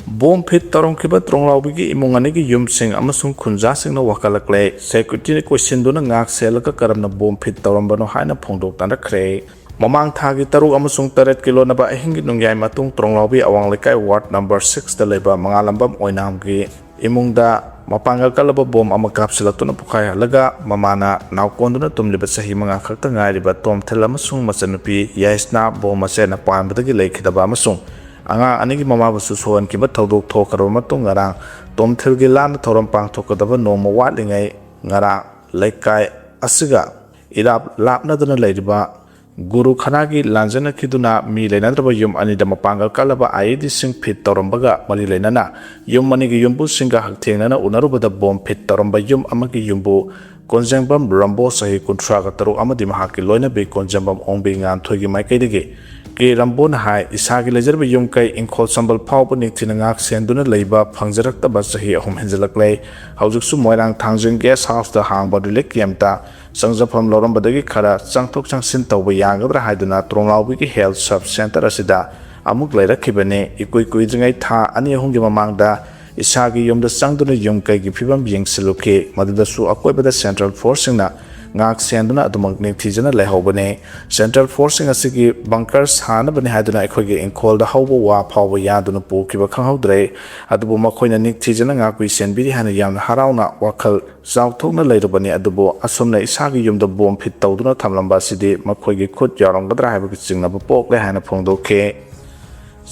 ꯕꯣꯝ ꯐꯤꯠ ꯇꯧꯔꯝꯈꯤꯕ ꯇ꯭ꯔꯣꯡꯂꯥꯎꯕꯤꯒꯤ ꯏꯃꯨꯡ ꯑꯅꯤꯒꯤ ꯌꯨꯝꯁꯤꯡ ꯑꯃꯁꯨꯡ ꯈꯨꯟꯖꯥꯁꯤꯡꯅ ꯋꯥꯀꯠꯂꯛꯂꯦ꯫ ꯁꯦꯀ꯭ꯌꯨꯔꯤꯇꯤꯅ ꯀꯣꯏꯁꯤꯟꯗꯨꯅ ꯉꯥꯛ ꯁꯦꯜꯂꯒ ꯀꯔꯝꯅ ꯕꯣꯝ ꯐꯤꯠ ꯇꯧꯔꯝꯕꯅꯣ ꯍꯥꯏꯅ ꯐꯣꯡꯗꯣꯛꯅꯔꯛꯈ꯭ꯔꯦ꯫ ꯃꯃꯥꯡ ꯊꯥꯒꯤ ꯇꯔꯨꯛ ꯑꯃꯁꯨꯡ ꯇꯔꯦꯠꯀꯤ ꯂꯣꯟꯅꯕ ꯑꯍꯤꯡꯒꯤ ꯅꯣꯡꯌꯥꯏ ꯃꯇꯨꯡ ꯇ꯭ꯔꯣꯡꯂꯥꯎꯕꯤ ꯑꯋꯥꯡ ꯂꯩꯀꯥꯏ ꯋꯥꯔꯗ ꯅꯝꯕꯔ ꯁꯤꯛꯁꯇ ꯂꯩꯕ ꯃꯉꯥꯂꯝꯕꯝ ꯑꯣꯏꯅꯥꯝꯒꯤ ꯏꯃꯨꯡꯗ ꯃꯄꯥꯡꯒꯜ ꯀꯜꯂꯕ ꯕꯣꯝ ꯑꯃ ꯀꯥꯞꯁꯤꯜꯂꯛꯇꯨꯅ ꯄꯣꯈꯥꯏꯍꯜꯂꯒ ꯃꯃꯥꯅ ꯅꯥꯎꯀꯣꯟꯗꯨꯅ ꯇꯨꯝꯂꯤꯕ ꯆꯍꯤ ꯃꯉꯥ ꯈꯛꯇ ꯉꯥꯏꯔꯤꯕ ꯇꯣꯝꯊꯤꯜ ꯑꯃꯁꯨꯡ ꯃꯆꯟꯅꯨꯄꯤ ꯌꯥꯏꯁꯅꯥ ꯕꯣꯝ ꯑꯁꯦ ꯅꯄꯥꯟꯕꯗꯒꯤ ꯂꯩꯈꯤꯗꯕ ꯑꯃꯁꯨꯡ ꯑꯉꯥꯡ ꯑꯅꯤꯒꯤ ꯃꯃꯥꯕꯨꯁꯨ ꯁꯣꯛꯍꯟꯈꯤꯕ ꯊꯧꯗꯣꯛ ꯊꯣꯛꯈ꯭ꯔꯕ ꯃꯇꯨꯡ, ꯉꯔꯥꯡ ꯇꯣꯝꯊꯤꯜꯒꯤ ꯂꯥꯟꯅ ꯊꯧꯔꯝ ꯄꯥꯡꯊꯣꯛꯀꯗꯕ ꯅꯣꯡꯃ ꯋꯥꯠꯂꯤꯉꯩ ꯉꯔꯥꯡ ꯂꯩꯀꯥꯏ ꯑꯁꯤꯒ ꯏꯔꯥꯞ ꯂꯥꯞꯅꯗꯅ ꯂꯩꯔꯤꯕ ꯒꯨꯔꯨ ꯈꯅꯥꯒꯤ ꯂꯥꯟꯖꯦꯟꯅꯈꯤꯗꯨꯅ ꯃꯤ ꯂꯩꯅꯗ꯭ꯔꯕ ꯌꯨꯝ ꯑꯅꯤꯗ ꯃꯄꯥꯡꯒꯜ ꯀꯜꯂꯕ ꯑꯥꯏ ꯏ ꯗꯤꯁꯤꯡ ꯐꯤꯠ ꯇꯧꯔꯝꯕꯒ ꯃꯔꯤ ꯂꯩꯅꯅ ꯌꯨꯝ ꯑꯅꯤꯒꯤ ꯌꯨꯝꯕꯨꯁꯤꯡꯒ ꯍꯛꯊꯦꯡꯅꯅ ꯎꯅꯔꯨꯕꯗ ꯕꯣꯝ ꯐꯤꯠ ꯇꯧꯔꯝꯕ ꯌꯨꯝ ꯑꯃꯒꯤ ꯌꯨꯝꯕꯨ ꯀꯣꯟꯖꯦꯡꯕꯝ ꯔꯝꯕꯣ, ꯆꯍꯤ ꯀꯨꯟꯊ꯭ꯔꯥꯒ ꯇꯔꯨꯛ, ꯑꯃꯗꯤ ꯃꯍꯥꯛꯀꯤ ꯂꯣꯏꯅꯕꯤ ꯀꯣꯟꯖꯦꯡꯕꯝ ꯑꯣꯡꯕꯤ ꯉꯥꯟꯊꯣꯏꯒꯤ ꯃꯥꯏꯀꯩꯗꯒꯤ ꯀꯦ ꯔꯝꯕꯣꯅ ꯍꯥꯏ, ꯏꯁꯥꯒꯤ ꯂꯩꯖꯔꯤꯕ ꯌꯨꯝ ꯀꯩ ꯏꯪꯈꯣꯜ ꯁꯝꯕꯜ ꯐꯥꯎꯕ ꯅꯤꯡꯊꯤꯅ ꯉꯥꯛ ꯁꯦꯟꯗꯨꯅ ꯂꯩꯕ ꯐꯪꯖꯔꯛꯇꯕ ꯆꯍꯤ ꯑꯍꯨꯝ ꯍꯦꯟꯖꯜꯂꯛꯂꯦ꯫ ꯍꯧꯖꯤꯛꯁꯨ ꯃꯣꯏꯔꯥꯡ ꯊꯥꯡꯖꯤꯡ ꯒꯦꯁ ꯍꯥꯎꯁꯇ ꯍꯥꯡꯕ ꯔꯤꯂꯤꯐ ꯀꯦꯝꯞꯇ ꯆꯪꯖꯐꯝ ꯂꯧꯔꯝꯕꯗꯒꯤ ꯈꯔ ꯆꯪꯊꯣꯛ ꯆꯪꯁꯤꯟ ꯇꯧꯕ ꯌꯥꯒꯗ꯭ꯔꯥ ꯍꯥꯏꯗꯨꯅ ꯇ꯭ꯔꯣꯡꯂꯥꯎꯕꯤꯒꯤ ꯍꯦꯜꯊ ꯁꯕ ꯁꯦꯟꯇꯔ ꯑꯁꯤꯗ ꯑꯃꯨꯛ ꯂꯩꯔꯛꯈꯤꯕꯅꯤ꯫ ꯏꯀꯨꯏ ꯀꯨꯏꯗ꯭ꯔꯤꯉꯩ ꯊꯥ ꯑꯅꯤ ꯑꯍꯨꯝꯒꯤ ꯃꯃꯥꯡꯗ ꯏꯁꯥꯒꯤ ꯌꯨꯝꯗ ꯆꯪꯗꯨꯅ ꯌꯨꯝ ꯀꯩꯒꯤ ꯐꯤꯕꯝ ꯌꯦꯡꯁꯤꯜꯂꯨꯈꯤ꯫ ꯃꯗꯨꯗꯁꯨ ꯑꯀꯣꯏꯕꯗ ꯁꯦꯟꯇ꯭ꯔꯦꯜ ꯐꯣꯔꯁꯁꯤꯡꯅ ꯉꯥꯛ ꯁꯦꯟꯗꯨꯅ ꯑꯗꯨꯃꯛ ꯅꯤꯡꯊꯤꯖꯅ ꯂꯩꯍꯧꯕꯅꯤ꯫ ꯁꯦꯟꯇ꯭ꯔꯦꯜ ꯐꯣꯔꯁꯁꯤꯡ ꯑꯁꯤꯒꯤ ꯕꯪꯀꯔ ꯁꯥꯅꯕꯅꯤ ꯍꯥꯏꯗꯨꯅ ꯑꯩꯈꯣꯏꯒꯤ ꯏꯪꯈꯣꯜꯗ ꯍꯧꯕ ꯋꯥ ꯐꯥꯎꯕ ꯌꯥꯟꯗꯨꯅ ꯄꯨꯈꯤꯕ ꯈꯪꯍꯧꯗ꯭ꯔꯦ꯫ ꯑꯗꯨꯕꯨ ꯃꯈꯣꯏꯅ ꯅꯤꯡꯊꯤꯖꯅ ꯉꯥꯛꯄꯤ ꯁꯦꯟꯕꯤꯔꯤ ꯍꯥꯏꯅ ꯌꯥꯝꯅ ꯍꯔꯥꯎꯅ ꯋꯥꯈꯜ ꯆꯥꯎꯊꯣꯛꯅ ꯂꯩꯔꯨꯕꯅꯤ꯫ ꯑꯗꯨꯕꯨ ꯑꯁꯨꯝꯅ ꯏꯁꯥꯒꯤ ꯌꯨꯝꯗ ꯕꯣꯝ ꯐꯤꯠ ꯇꯧꯗꯨꯅ ꯊꯝꯂꯝꯕ ꯑꯁꯤꯗꯤ ꯃꯈꯣꯏꯒꯤ ꯈꯨꯠ ꯌꯥꯎꯔꯝꯒꯗ꯭ꯔꯥ ꯍꯥꯏꯕꯒꯤ ꯆꯤꯡꯅꯕ ꯄꯣꯛꯂꯦ ꯍꯥꯏꯅ ꯐꯣꯡꯗꯣꯛꯈꯤ꯫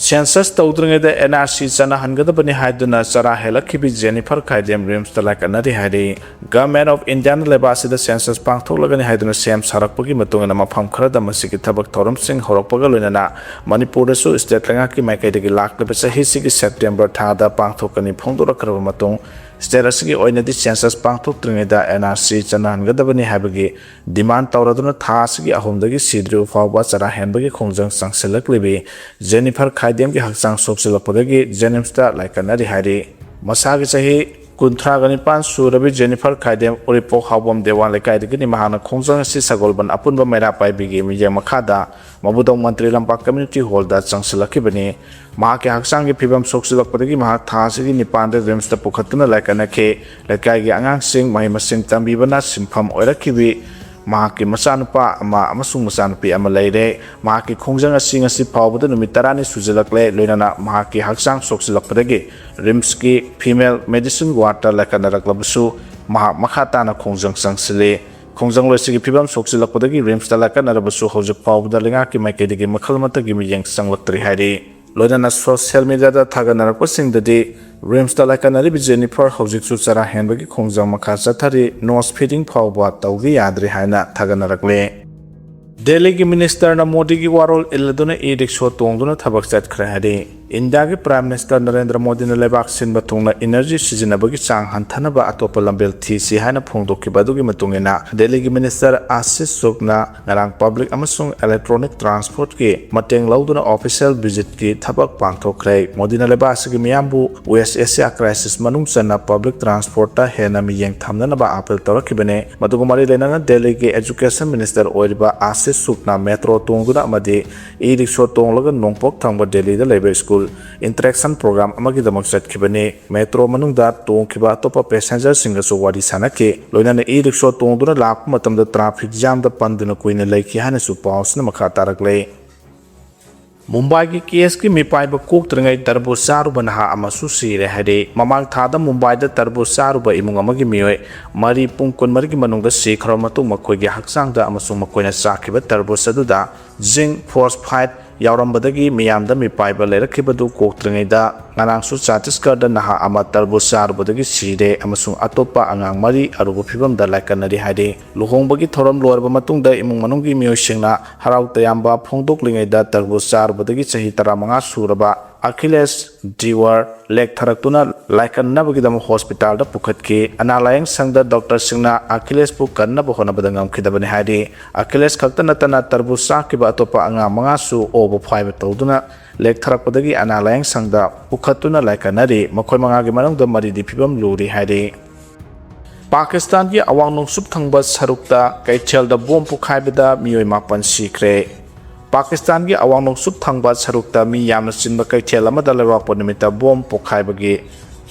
ꯁꯦꯟꯁꯁ ꯇꯧꯗ꯭ꯔꯤꯉꯩꯗ ꯑꯦꯟ ꯑꯥꯔ ꯁꯤ ꯆꯠꯅꯍꯟꯒꯗꯕꯅꯤ ꯍꯥꯏꯗꯨꯅ ꯆꯔꯥ ꯍꯦꯜꯂꯛꯈꯤꯕꯤ ꯖꯦꯅꯤꯐꯔ ꯈꯥꯏꯗꯦꯝ ꯔꯤꯝꯁꯇ ꯂꯥꯏꯀꯠꯅꯔꯤ ꯍꯥꯏꯔꯤ꯫ ꯒꯚꯔꯟꯃꯦꯟꯠ ꯑꯣꯐ ꯏꯟꯗꯤꯌꯥꯅ ꯂꯩꯕꯥꯛ ꯑꯁꯤꯗ ꯁꯦꯟꯁꯁ ꯄꯥꯡꯊꯣꯛꯂꯒꯅꯤ ꯍꯥꯏꯗꯨꯅ ꯁꯦꯝ ꯁꯥꯔꯛꯄꯒꯤ ꯃꯇꯨꯡ ꯏꯟꯅ ꯃꯐꯝ ꯈꯔꯗ ꯃꯁꯤꯒꯤ ꯊꯕꯛ ꯊꯧꯔꯝꯁꯤꯡ ꯍꯧꯔꯛꯄꯒ ꯂꯣꯏꯅꯅ ꯃꯅꯤꯄꯨꯔꯗꯁꯨ ꯁ꯭ꯇꯦꯠ ꯂꯩꯉꯥꯛꯀꯤ ꯃꯥꯏꯀꯩꯗꯒꯤ ꯂꯥꯛꯂꯤꯕ ꯆꯍꯤꯁꯤꯒꯤ ꯁꯦꯞꯇꯦꯝꯕꯔ ꯊꯥꯗ ꯄꯥꯡꯊꯣꯛꯀꯅꯤ ꯐꯣꯡꯗꯣꯔꯛꯈ꯭ꯔꯕ ꯃꯇꯨꯡ, ꯁ꯭ꯇꯦꯠ ꯑꯁꯤꯒꯤ ꯑꯣꯏꯅꯗꯤ ꯁꯦꯟꯁꯁ ꯄꯥꯡꯊꯣꯛꯇ꯭ꯔꯤꯉꯩꯗ ꯑꯦꯟ ꯑꯥꯔ ꯁꯤ ꯆꯠꯅꯍꯟꯒꯗꯕꯅꯤ ꯍꯥꯏꯕꯒꯤ ꯗꯤꯃꯥꯟ ꯇꯧꯔꯗꯨꯅ ꯊꯥ ꯑꯁꯤꯒꯤ ꯑꯍꯨꯝꯗꯒꯤ ꯁꯤꯗ꯭ꯔꯤꯕ ꯐꯥꯎꯕ ꯆꯔꯥ ꯍꯦꯟꯕꯒꯤ ꯈꯣꯡꯖꯪ ꯆꯪꯁꯤꯜꯂꯛꯂꯤꯕꯤ ꯖꯦꯅꯤꯐꯔ ꯈꯥꯏꯗꯦꯝꯒꯤ ꯍꯛꯆꯥꯡ ꯁꯣꯛꯆꯤꯜꯂꯛꯄꯗꯒꯤ ꯖꯦꯅꯤꯝꯁꯇ ꯂꯥꯏꯀꯠꯅꯔꯤ ꯍꯥꯏꯔꯤ꯫ ꯃꯁꯥꯒꯤ ꯆꯍꯤ ꯀꯨꯟꯊ꯭ꯔꯥꯒ ꯅꯤꯄꯥꯟ ꯁꯨꯔꯕꯤ ꯖꯦꯅꯤꯐꯔ ꯈꯥꯏꯗꯦꯝ ꯎꯔꯤꯄꯣꯛ ꯍꯥꯎꯕꯝ ꯗꯦꯋꯥꯟ ꯂꯩꯀꯥꯏꯗꯒꯤꯅꯤ꯫ ꯃꯍꯥꯛꯅ ꯈꯣꯡꯖꯪ ꯑꯁꯤ ꯁꯒꯣꯜꯕꯟ ꯑꯄꯨꯟꯕ ꯃꯩꯔꯥ ꯄꯥꯏꯕꯤꯒꯤ ꯃꯤꯠꯌꯦꯡ ꯃꯈꯥꯗ ꯃꯕꯨꯗꯧ ꯃꯟꯇ꯭ꯔꯤ ꯂꯝꯄꯥꯛ ꯀꯝꯃ꯭ꯌꯨꯅꯤꯇꯤ ꯍꯣꯜꯗ ꯆꯪꯁꯤꯜꯂꯛꯈꯤꯕꯅꯤ꯫ ꯃꯍꯥꯛꯀꯤ ꯍꯛꯆꯥꯡꯒꯤ ꯐꯤꯕꯝ ꯁꯣꯛꯆꯤꯜꯂꯛꯄꯗꯒꯤ ꯃꯍꯥꯛ ꯊꯥ ꯑꯁꯤꯒꯤ ꯅꯤꯄꯥꯟꯗ ꯔꯤꯝꯁꯇ ꯄꯨꯈꯠꯇꯨꯅ ꯂꯥꯏꯀꯠꯅꯈꯤ꯫ ꯂꯩꯀꯥꯏꯒꯤ ꯑꯉꯥꯡꯁꯤꯡ ꯃꯍꯩ ꯃꯁꯤꯡ ꯇꯝꯕꯤꯕꯅ ꯁꯤꯟꯐꯝ ꯑꯣꯏꯔꯛꯈꯤꯕꯤ ꯃꯍꯥꯛꯀꯤ ꯃꯆꯥꯅꯨꯄꯥ ꯑꯃ ꯑꯃꯁꯨꯡ ꯃꯆꯥꯅꯨꯄꯤ ꯑꯃ ꯂꯩꯔꯦ꯫ ꯃꯍꯥꯛꯀꯤ ꯈꯣꯡꯖꯪ ꯑꯁꯤ ꯉꯁꯤ ꯐꯥꯎꯕꯗ ꯅꯨꯃꯤꯠ ꯇꯔꯥꯅꯤ ꯁꯨꯖꯤꯜꯂꯛꯂꯦ, ꯂꯣꯏꯅꯅ ꯃꯍꯥꯛꯀꯤ ꯍꯛꯆꯥꯡ ꯁꯣꯛꯆꯤꯜꯂꯛꯄꯗꯒꯤ ꯔꯤꯝꯁꯀꯤ ꯐꯤꯃꯦꯜ ꯃꯦꯗꯤꯁꯤꯟ ꯋꯥꯔꯗꯇ ꯂꯥꯏꯀꯠꯅꯔꯛꯂꯕꯁꯨ, ꯃꯍꯥꯛ ꯃꯈꯥ ꯇꯥꯅ ꯈꯣꯡꯖꯪ ꯆꯪꯁꯤꯜꯂꯤ꯫ ꯈꯣꯡꯖꯪꯂꯣꯏꯁꯤꯒꯤ ꯐꯤꯕꯝ ꯁꯣꯛꯆꯤꯜꯂꯛꯄꯗꯒꯤ ꯔꯤꯝꯁꯇ ꯂꯥꯏꯀꯠꯅꯔꯕꯁꯨ, ꯍꯧꯖꯤꯛ ꯐꯥꯎꯕꯗ ꯂꯩꯉꯥꯛꯀꯤ ꯃꯥꯏꯀꯩꯗꯒꯤ ꯃꯈꯜ ꯑꯃꯠꯇꯒꯤ ꯃꯤꯠꯌꯦꯡ ꯆꯪꯂꯛꯇ꯭ꯔꯤ ꯍꯥꯏꯔꯤ꯫ ꯂꯣꯏꯅꯅ ꯁꯣꯁꯤꯌꯦꯜ ꯃꯤꯗꯤꯌꯥꯗ ꯊꯥꯒꯠꯅꯔꯛꯄꯁꯤꯡꯗꯗꯤ, ꯔꯤꯝꯁꯇ ꯂꯥꯏꯀꯠꯅꯔꯤꯕ ꯖꯦꯅꯤꯐꯔ ꯍꯧꯖꯤꯛꯁꯨ ꯆꯔꯥ ꯍꯦꯟꯕꯒꯤ ꯈꯣꯡꯖꯪ ꯃꯈꯥ ꯆꯠꯊꯔꯤ, ꯅꯣꯁ ꯐꯤꯗꯤꯡ ꯐꯥꯎꯕ ꯇꯧꯕ ꯌꯥꯗ꯭ꯔꯤ ꯍꯥꯏꯅ ꯊꯥꯒꯠꯅꯔꯛꯂꯤ꯫ ꯗꯦꯜꯂꯤꯒꯤ ꯃꯤꯅꯤꯁꯇꯔꯅ ꯃꯣꯗꯤꯒꯤ ꯋꯥꯔꯣꯜ ꯏꯜꯂꯗꯨꯅ ꯏ ꯔꯤꯛꯁꯣ ꯇꯣꯡꯗꯨꯅ ꯊꯕꯛ ꯆꯠꯈ꯭ꯔꯦ ꯍꯥꯏꯔꯤ꯫ ꯏꯟꯗꯤꯌꯥꯒꯤ ꯄ꯭ꯔꯥꯏꯝ ꯃꯤꯅꯤꯁꯇꯔ ꯅꯔꯦꯟꯗ꯭ꯔ ꯃꯣꯗꯤꯅ ꯂꯩꯕꯥꯛ ꯁꯤꯟꯕ ꯊꯨꯡꯅ ꯏꯅꯔꯖꯤ ꯁꯤꯖꯤꯟꯅꯕꯒꯤ ꯆꯥꯡ ꯍꯟꯊꯅꯕ ꯑꯇꯣꯞꯄ ꯂꯝꯕꯦꯜ ꯊꯤꯁꯤ ꯍꯥꯏꯅ ꯐꯣꯡꯗꯣꯛꯈꯤꯕ ꯑꯗꯨꯒꯤ ꯃꯇꯨꯡ ꯏꯟꯅ, ꯗꯦꯜꯂꯤꯒꯤ ꯃꯤꯅꯤꯁꯇꯔ ꯑꯥꯁꯤꯁ ꯁꯨꯛꯅ ꯉꯔꯥꯡ ꯄꯕ꯭ꯂꯤꯛ ꯑꯃꯁꯨꯡ ꯏꯂꯦꯛꯇ꯭ꯔꯣꯅꯤꯛ ꯇ꯭ꯔꯥꯟꯁꯄꯣꯔꯠꯀꯤ ꯃꯇꯦꯡ ꯂꯧꯗꯨꯅ ꯑꯣꯐꯤꯁꯤꯌꯦꯜ ꯚꯤꯖꯤꯠꯀꯤ ꯊꯕꯛ ꯄꯥꯡꯊꯣꯛꯈ꯭ꯔꯦ꯫ ꯃꯣꯗꯤꯅ ꯂꯩꯕꯥꯛ ꯑꯁꯤꯒꯤ ꯃꯤꯌꯥꯝꯕꯨ ꯋꯦꯁ ꯑꯦꯁꯤꯌꯥ ꯀ꯭ꯔꯥꯏꯁꯤꯁ ꯃꯅꯨꯡ ꯆꯟꯅ ꯄꯕ꯭ꯂꯤꯛ ꯇ꯭ꯔꯥꯟꯁꯄꯣꯔꯠꯇ ꯍꯦꯟꯅ ꯃꯤꯠꯌꯦꯡ ꯊꯝꯅꯅꯕ ꯑꯥꯄꯤꯜ ꯇꯧꯔꯛꯈꯤꯕꯅꯤ꯫ ꯃꯗꯨꯒ ꯃꯔꯤ ꯂꯩꯅꯅ ꯗꯦꯜꯂꯤꯒꯤ ꯑꯦꯖꯨꯀꯦꯁꯟ ꯃꯤꯅꯤꯁꯇꯔ ꯑꯣꯏꯔꯤꯕ ꯑꯥꯁꯤꯁ ꯁꯨꯛꯅ ꯃꯦꯇ꯭ꯔꯣ ꯇꯣꯡꯗꯨꯅ ꯑꯃꯗꯤ ꯏ ꯔꯤꯛꯁꯣ ꯇꯣꯡꯂꯒ ꯅꯣꯡꯄꯣꯛ ꯊꯪꯕ ꯗꯦꯜꯂꯤꯗ ꯂꯩꯕ ꯁ꯭ꯀꯨꯜ ꯏꯟꯇꯔꯦꯛꯁꯟ ꯄ꯭ꯔꯣꯒ꯭ꯔꯥꯝ ꯑꯃꯒꯤꯗꯃꯛ ꯆꯠꯈꯤꯕꯅꯤ꯫ ꯃꯦꯇ꯭ꯔꯣ ꯃꯅꯨꯡꯗ ꯇꯣꯡꯈꯤꯕ ꯑꯇꯣꯞꯄ ꯄꯦꯁꯦꯟꯖꯔꯁꯤꯡꯒꯁꯨ ꯋꯥꯔꯤ ꯁꯥꯅꯈꯤ꯫ ꯂꯣꯏꯅꯅ ꯏ ꯔꯤꯛꯁꯣ ꯇꯣꯡꯗꯨꯅ ꯂꯥꯛꯄ ꯃꯇꯝꯗ ꯇ꯭ꯔꯥꯐꯤꯛ ꯖꯥꯝꯗ ꯄꯟꯗꯨꯅ ꯀꯨꯏꯅ ꯂꯩꯈꯤ ꯍꯥꯏꯅꯁꯨ ꯄꯥꯎꯁꯤꯅ ꯃꯈꯥ ꯇꯥꯔꯛꯂꯦ꯫ ꯃꯨꯝꯕꯥꯏꯒꯤ ꯀꯦꯁꯀꯤ ꯃꯤꯄꯥꯏꯕ ꯀꯣꯛꯇ꯭ꯔꯤꯉꯩ ꯇꯔꯕꯨꯖ ꯆꯥꯔꯨꯕ ꯅꯍꯥ ꯑꯃꯁꯨ ꯁꯤꯔꯦ ꯍꯥꯏꯔꯤ꯫ ꯃꯃꯥꯡ ꯊꯥꯗ ꯃꯨꯝꯕꯥꯏꯗ ꯇꯔꯕꯨꯖ ꯆꯥꯔꯨꯕ ꯏꯃꯨꯡ ꯑꯃꯒꯤ ꯃꯤꯑꯣꯏ ꯃꯔꯤ ꯄꯨꯡ ꯀꯨꯟꯃꯔꯤꯒꯤ ꯃꯅꯨꯡꯗ ꯁꯤꯈ꯭ꯔꯕ ꯃꯇꯨꯡ, ꯃꯈꯣꯏꯒꯤ ꯍꯛꯆꯥꯡꯗ ꯑꯃꯁꯨꯡ ꯃꯈꯣꯏꯅ ꯆꯥꯈꯤꯕ ꯇꯔꯕꯨꯖ ꯑꯗꯨꯗ ꯖꯤꯡ ꯐꯣꯁꯐꯥꯏꯠ ꯌꯥꯎꯔꯝꯕꯗꯒꯤ ꯃꯤꯌꯥꯝꯗ ꯃꯤꯄꯥꯏꯕ ꯂꯩꯔꯛꯈꯤꯕꯗꯨ ꯀꯣꯛꯇ꯭ꯔꯤꯉꯩꯗ, ꯉꯔꯥꯡꯁꯨ ꯆꯇꯤꯁꯒꯔꯗ ꯅꯍꯥ ꯑꯃ ꯇꯔꯕꯨꯖ ꯆꯥꯔꯨꯕꯗꯒꯤ ꯁꯤꯔꯦ ꯑꯃꯁꯨꯡ ꯑꯇꯣꯞꯄ ꯑꯉꯥꯡ ꯃꯔꯤ ꯑꯔꯨꯕ ꯐꯤꯚꯝꯗ ꯂꯥꯏꯀꯠꯅꯔꯤ ꯍꯥꯏꯔꯤ꯫ ꯂꯨꯍꯣꯡꯕꯒꯤ ꯊꯧꯔꯝ ꯂꯣꯏꯔꯕ ꯃꯇꯨꯡꯗ ꯏꯃꯨꯡ ꯃꯅꯨꯡꯒꯤ ꯃꯤꯑꯣꯏꯁꯤꯡꯅ ꯍꯔꯥꯎ ꯇꯌꯥꯝꯕ ꯐꯣꯡꯗꯣꯛꯂꯤꯉꯩꯗ, ꯇꯔꯕꯨꯖ ꯆꯥꯔꯨꯕꯗꯒꯤ ꯆꯍꯤ ꯇꯔꯥꯃꯉꯥ ꯁꯨꯔꯕ ꯑꯈꯤꯂꯦꯁ ꯗꯤꯋꯔ ꯂꯦꯛꯊꯔꯛꯇꯨꯅ ꯂꯥꯏꯀꯠꯅꯕꯒꯤꯗꯃꯛ ꯍꯣꯁꯄꯤꯇꯥꯜꯗ ꯄꯨꯈꯠꯈꯤ꯫ ꯑꯅꯥ ꯂꯥꯌꯦꯡ ꯁꯪꯗ ꯗꯣꯛꯇꯔꯁꯤꯡꯅ ꯑꯈꯤꯂꯦꯁꯄꯨ ꯀꯟꯅꯕ ꯍꯣꯠꯅꯕꯗ ꯉꯝꯈꯤꯗꯕꯅꯤ ꯍꯥꯏꯔꯤ꯫ ꯑꯈꯤꯂꯦꯁ ꯈꯛꯇ ꯅꯠꯇꯅ ꯇꯔꯕꯨꯖ ꯆꯥꯈꯤꯕ ꯑꯇꯣꯞꯄ ꯑꯉꯥꯡ ꯃꯉꯥꯁꯨ ꯑꯣꯕ ꯐꯥꯏꯕ ꯇꯧꯗꯨꯅ ꯂꯦꯛꯊꯔꯛꯄꯗꯒꯤ ꯑꯅꯥ ꯂꯥꯌꯦꯡ ꯁꯪꯗ ꯄꯨꯈꯠꯇꯨꯅ ꯂꯥꯏꯀꯠꯅꯔꯤ꯫ ꯃꯈꯣꯏ ꯃꯉꯥꯒꯤ ꯃꯅꯨꯡꯗ ꯃꯔꯤꯗꯤ ꯐꯤꯕꯝ ꯂꯨꯔꯤ ꯍꯥꯏꯔꯤ꯫ ꯄꯥꯀꯤꯁꯇꯥꯟꯒꯤ ꯑꯋꯥꯡ ꯅꯣꯡꯆꯨꯞ ꯊꯪꯕ ꯁꯔꯨꯛꯇ ꯀꯩꯊꯦꯜꯗ ꯕꯣꯝ ꯄꯣꯈꯥꯏꯕꯗ ꯃꯤꯑꯣꯏ ꯃꯥꯄꯟ ꯁꯤꯈ꯭ꯔꯦ꯫ ꯄꯥꯀꯤꯁꯇꯥꯟꯒꯤ ꯑꯋꯥꯡ ꯅꯣꯡꯆꯨꯞ ꯊꯪꯕ ꯁꯔꯨꯛꯇ ꯃꯤ ꯌꯥꯝꯅ ꯆꯤꯟꯕ ꯀꯩꯊꯦꯜ ꯑꯃꯗ ꯂꯩꯕꯥꯛꯄꯣꯛꯄ ꯅꯨꯃꯤꯠꯇ ꯕꯣꯝ ꯄꯣꯈꯥꯏꯕꯒꯤ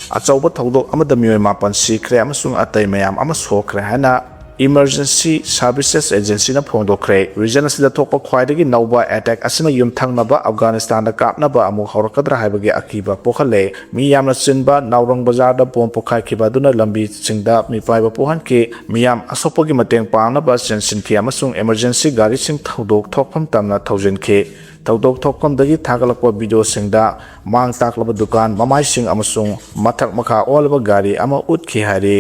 ꯑꯆꯧꯕ ꯊꯧꯗꯣꯛ ꯑꯃꯗ ꯃꯤꯑꯣꯏ ꯃꯥꯄꯟ ꯁꯤꯈ꯭ꯔꯦ ꯑꯃꯁꯨꯡ ꯑꯇꯩ ꯃꯌꯥꯝ ꯑꯃ ꯁꯣꯛꯈ꯭ꯔꯦ ꯍꯥꯏꯅ Emergency Services Agencyꯅ ꯐꯣꯡꯗꯣꯛꯈ꯭ꯔꯦ꯫ Region ꯑꯁꯤꯗ ꯊꯣꯛꯄ ꯈ꯭ꯋꯥꯏꯗꯒꯤ ꯅꯧꯕ attack ꯑꯁꯤꯅ ꯌꯨꯝꯊꯪꯅꯕ ꯑꯐꯒꯥꯅꯤꯁꯇꯥꯟꯗ ꯀꯥꯞꯅꯕ ꯑꯃꯨꯛ ꯍꯧꯔꯛꯀꯗ꯭ꯔꯥ ꯍꯥꯏꯕꯒꯤ ꯑꯀꯤꯕ ꯄꯣꯛꯍꯜꯂꯦ꯫ ꯃꯤ ꯌꯥꯝꯅ ꯆꯤꯟꯕ ꯅꯥꯎꯔꯪ ꯕꯖꯥꯔꯗ ꯕꯣꯝ ꯄꯣꯈꯥꯏꯈꯤꯕ ꯑꯗꯨꯅ ꯂꯝꯕꯤꯁꯤꯡꯗ ꯃꯤꯄꯥꯏꯕ ꯄꯣꯛꯍꯟꯈꯤ꯫ ꯃꯤꯌꯥꯝ ꯑꯁꯣꯛꯄꯒꯤ ꯃꯇꯦꯡ ꯄꯥꯡꯅꯕ ꯆꯦꯟꯁꯤꯟꯈꯤ ꯑꯃꯁꯨꯡ emergency ꯒꯥꯔꯤꯁꯤꯡ ꯊꯧꯗꯣꯛ ꯊꯣꯛꯐꯝ ꯇꯝꯅ ꯊꯧꯖꯤꯟꯈꯤ꯫ ꯊꯧꯗꯣꯛ ꯊꯣꯛꯐꯝꯗꯒꯤ ꯊꯥꯒꯠꯂꯛꯄ videoꯁꯤꯡꯗ ꯃꯥꯡ ꯇꯥꯛꯂꯕ ꯗꯨꯀꯥꯟ ꯃꯃꯥꯏꯁꯤꯡ ꯑꯃꯁꯨꯡ ꯃꯊꯛ ꯃꯈꯥ ꯑꯣꯜꯂꯕ ꯒꯥꯔꯤ ꯑꯃ ꯎꯠꯈꯤ ꯍꯥꯏꯔꯤ꯫